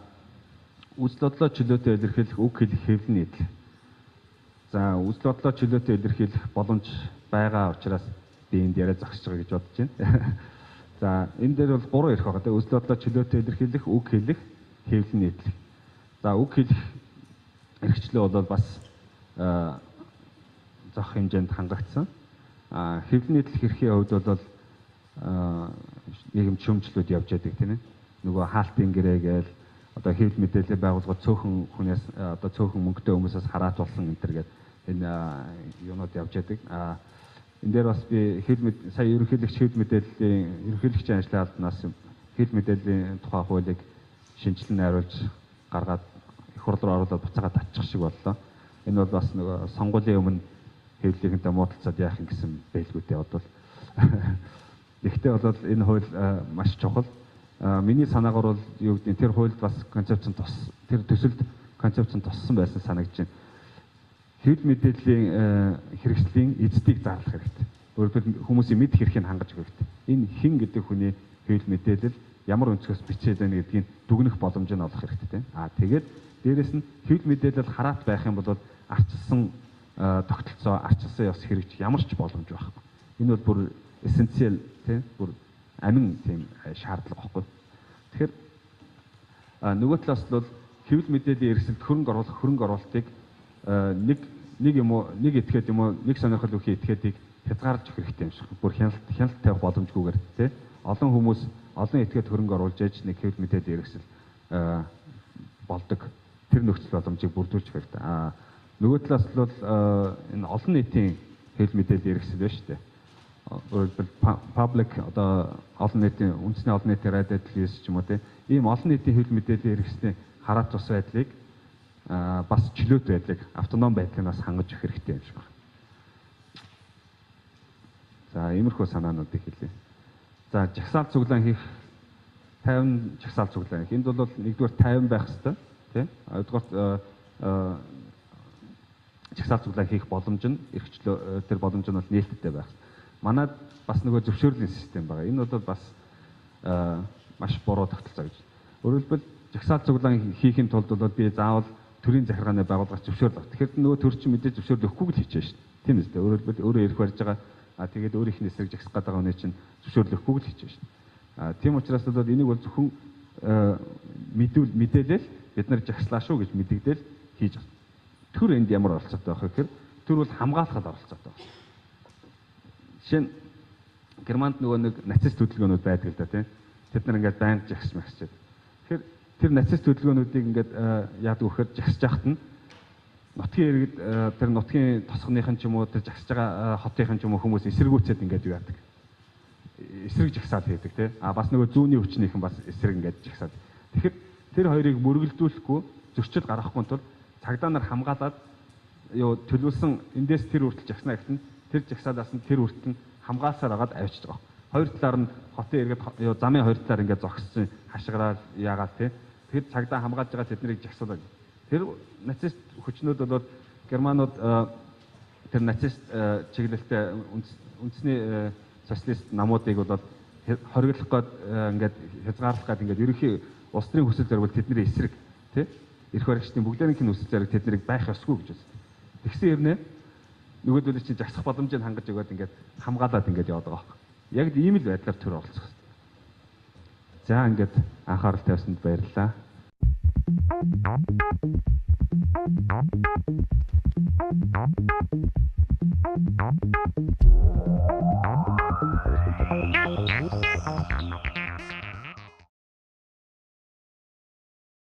үзэл бодлоо чөлөөтэй илэрхийлэх, үг хэлэх, хэвлэл нийтлэх. За, үзэл бодлоо чөлөөтэй илэрхийлэх боломж байгаа учраас би энд яриа зогсож байгаа гэж бодож байна. За, энэ дээр бол гурван эрх байгаа, тийм. Үзэл бодлоо чөлөөтэй илэрхийлэх, үг хэлэх, хэвлэл нийтлэх. За, үг хэлэх эрхчлөө бол бас зохих хэмжээнд хангагдсан. Хэвлэл нийтлэх эрхийн хувьд бол нийгэм шүүмжлүүд явж байдаг, тийм ээ. Нөгөө хаалтын гэрээ гээл одоо хэвлэл мэдээллийн байгууллагууд цөөхөн хүнээс одоо цөөхөн мөнгөтэй хүмүүсээс хараат болсон энэ төр гээд энэ юунууд явж байдаг. Энэ дээр бас би хэвлэл сая ерөнхийлөгч хэвлэл мэдээллийн ерөнхийлөгчийн ажлын албанаас хэвлэл мэдээллийн тухай хуулийг шинжилэн найруулж гаргаад их хурл руу оруулаад буцаагаад татчих шиг боллоо. Энэ бол бас нөгөө сонгуулийн өмнө хэвлэлийнхэнтэй муудалцаад яах юм гэсэн бэлгүүтэй бодвол. Гэхдээ бол энэ хууль маш чухал. Миний санаагаар бол юу гэдэг тэр хуульд бас концепцэн тус тэр төсөлд концепцэн туссан байсан санагдаж байна. Хэвлэл мэдээллийн хэрэгслийн эздийг зарлах хэрэгтэй. Өөрөөр хэлбэл хүмүүсийн мэдэх эрхийг хангаж өгөх хэрэгтэй. Энэ хэн гэдэг хүний хэвлэл мэдээлэл ямар өнцгөөс бичээд байна гэдгийг дүгнэх боломжийг олох хэрэгтэй, тийм. Аа тэгээд дээрэс нь хэвлэл мэдээлэл хараат байх юм бол арчилсан тогтолцоо, арчилсан ёс хэрэгжих ямар ч боломж байхгүй. Энэ бол бүр эссенциал, тийм, бүр амин тийм шаардлага байхгүй. Тэгэхээр нөгөө талаас нь бол хэвлэл мэдээллийн эрсдэлд хөрөнгө оруулалтыг нэг юм уу, нэг этгээд юм уу, нэг сонирхол бүхий этгээдийг хязгаарлаж өгөх хэрэгтэй юм шиг. Бүр хяналт тавих боломжгүйгээр, тийм. Олон хүмүүс олон этгээд хөрөнгө оруулж ээж нэг хэвлэл мэдээллийн эрсдэл болдог тэр нөхцөл боломжийг бүрдүүлж өгөх хэрэгтэй. Нөгөө талаас нь бол энэ олон нийтийн хэвлэл мэдээллийн эрсдэл байна шүү дээ. Өөрөөр хэлбэл public одоо олон нийтийн үндэсний олон нийтийн радио телевиз ч юм уу, тийм ийм олон нийтийн хэвлэл мэдээллийн эрсдлийн хараат тус байдлыг бас чөлөөт байдлыг автоном байдлыг бас хангаж өгөх хэрэгтэй юм шиг байна. За, иймэрхүү санаануудыг хэлье. За, жагсаал цуглаан хийх 50 жагсаал цуглаан хийх. Энд бол нэгдүгээр 50 байх хэрэгтэй, тийм. Хоёрдугаар жагсаал цуглаан хийх боломж нь эрхчлөө тэр боломж нь бол нээлттэй байх. Манад бас нөгөө зөвшөөрлийн систем байгаа. Энэ бол бас маш буруу тогтолцоо гэж. Өөрөөр хэлбэл жагсаал цуглаан хийхин тулд бол би заавал төрийн захиргааны байгууллагаас зөвшөөрөл авах. Тэгэхээр нөгөө төр чинь мэдээж зөвшөөрөл өгөхгүй л хичээн шүү дээ. Тийм үстэй. Өөрөөр хэлбэл өөрөө эрх барьж байгаа. Тэгээд өөрийнх нь эсрэг жагсах гэдэг хүний чинь зөвшөөрөл өгөхгүй л хичээн шүү дээ. Тийм учраас бол энийг бол зөвхөн мэдээлэл бид нар жагслаа шүү гэж мэдэгдэл хийж байна. Төр энд ямар оролцоотой байх вэ гэхээр төр бол хамгаалахад оролцоотой байна. Жишээ нь Германд нөгөө нэг нацист хөдөлгөөнүүд байдаг л да, тийм. Тэд нар ингээд байнга жагс магсчаад. Тэгэхээр тэр нацист хөдөлгөөнүүдийг ингээд яадаг вэ гэхээр жагсаж яхад нь нутгийн иргэд тэр нутгийн тосгоныхан ч юм уу тэр жагсаж байгаа хотынхан ч юм уу хүмүүс эсэргүүцээд ингээд юу яадаг. Эсрэг жагсаал хийдэг, тийм. А бас нөгөө зүүнний хүчнийхэн бас эсрэг ингээд жагсаад. Тэгэхээр тэр хоёрыг мөргөлдүүлэхгүй зөрчил гаргахгүй тул цагдаа нар хамгаалаад юу төлөвлөсөн эндээс тэр хүртэл жагсна гэхтэн тэр жагсаалаас нь тэр хүртэл нь хамгаалсаар агаад авчиж байгаа. Хоёр талаар нь хотын иргэд юу замын хоёр талаар ингээд зогссон хашгираал яагаал тий. Тэр цагдаа хамгаалж байгаа тэднийг жагсуулаад. Тэр нацист хүчнүүд бол германууд тэр нацист чиглэлтэй үндэсний социалист намуудыг бол хориглох гээд ингээд хязгаарлах гээд ингээд ерөнхий улс төрийн хүсэл зоригт тэдний эсрэг тий эрх баригчдын бүгдээрийнх нь хүсэл зориг тэднийг байх ёсгүй гэж үздэг. Тэгсэн хэрнээ нөгөөдөл чинь жагсах боломжийг хангаж өгөөд ингээд хамгаалаад ингээд яваад байгаа байхгүй. Яг л ийм л байдлаар төр оролцох хэрэгтэй. За ингээд анхаарал тавьсанд баярлалаа.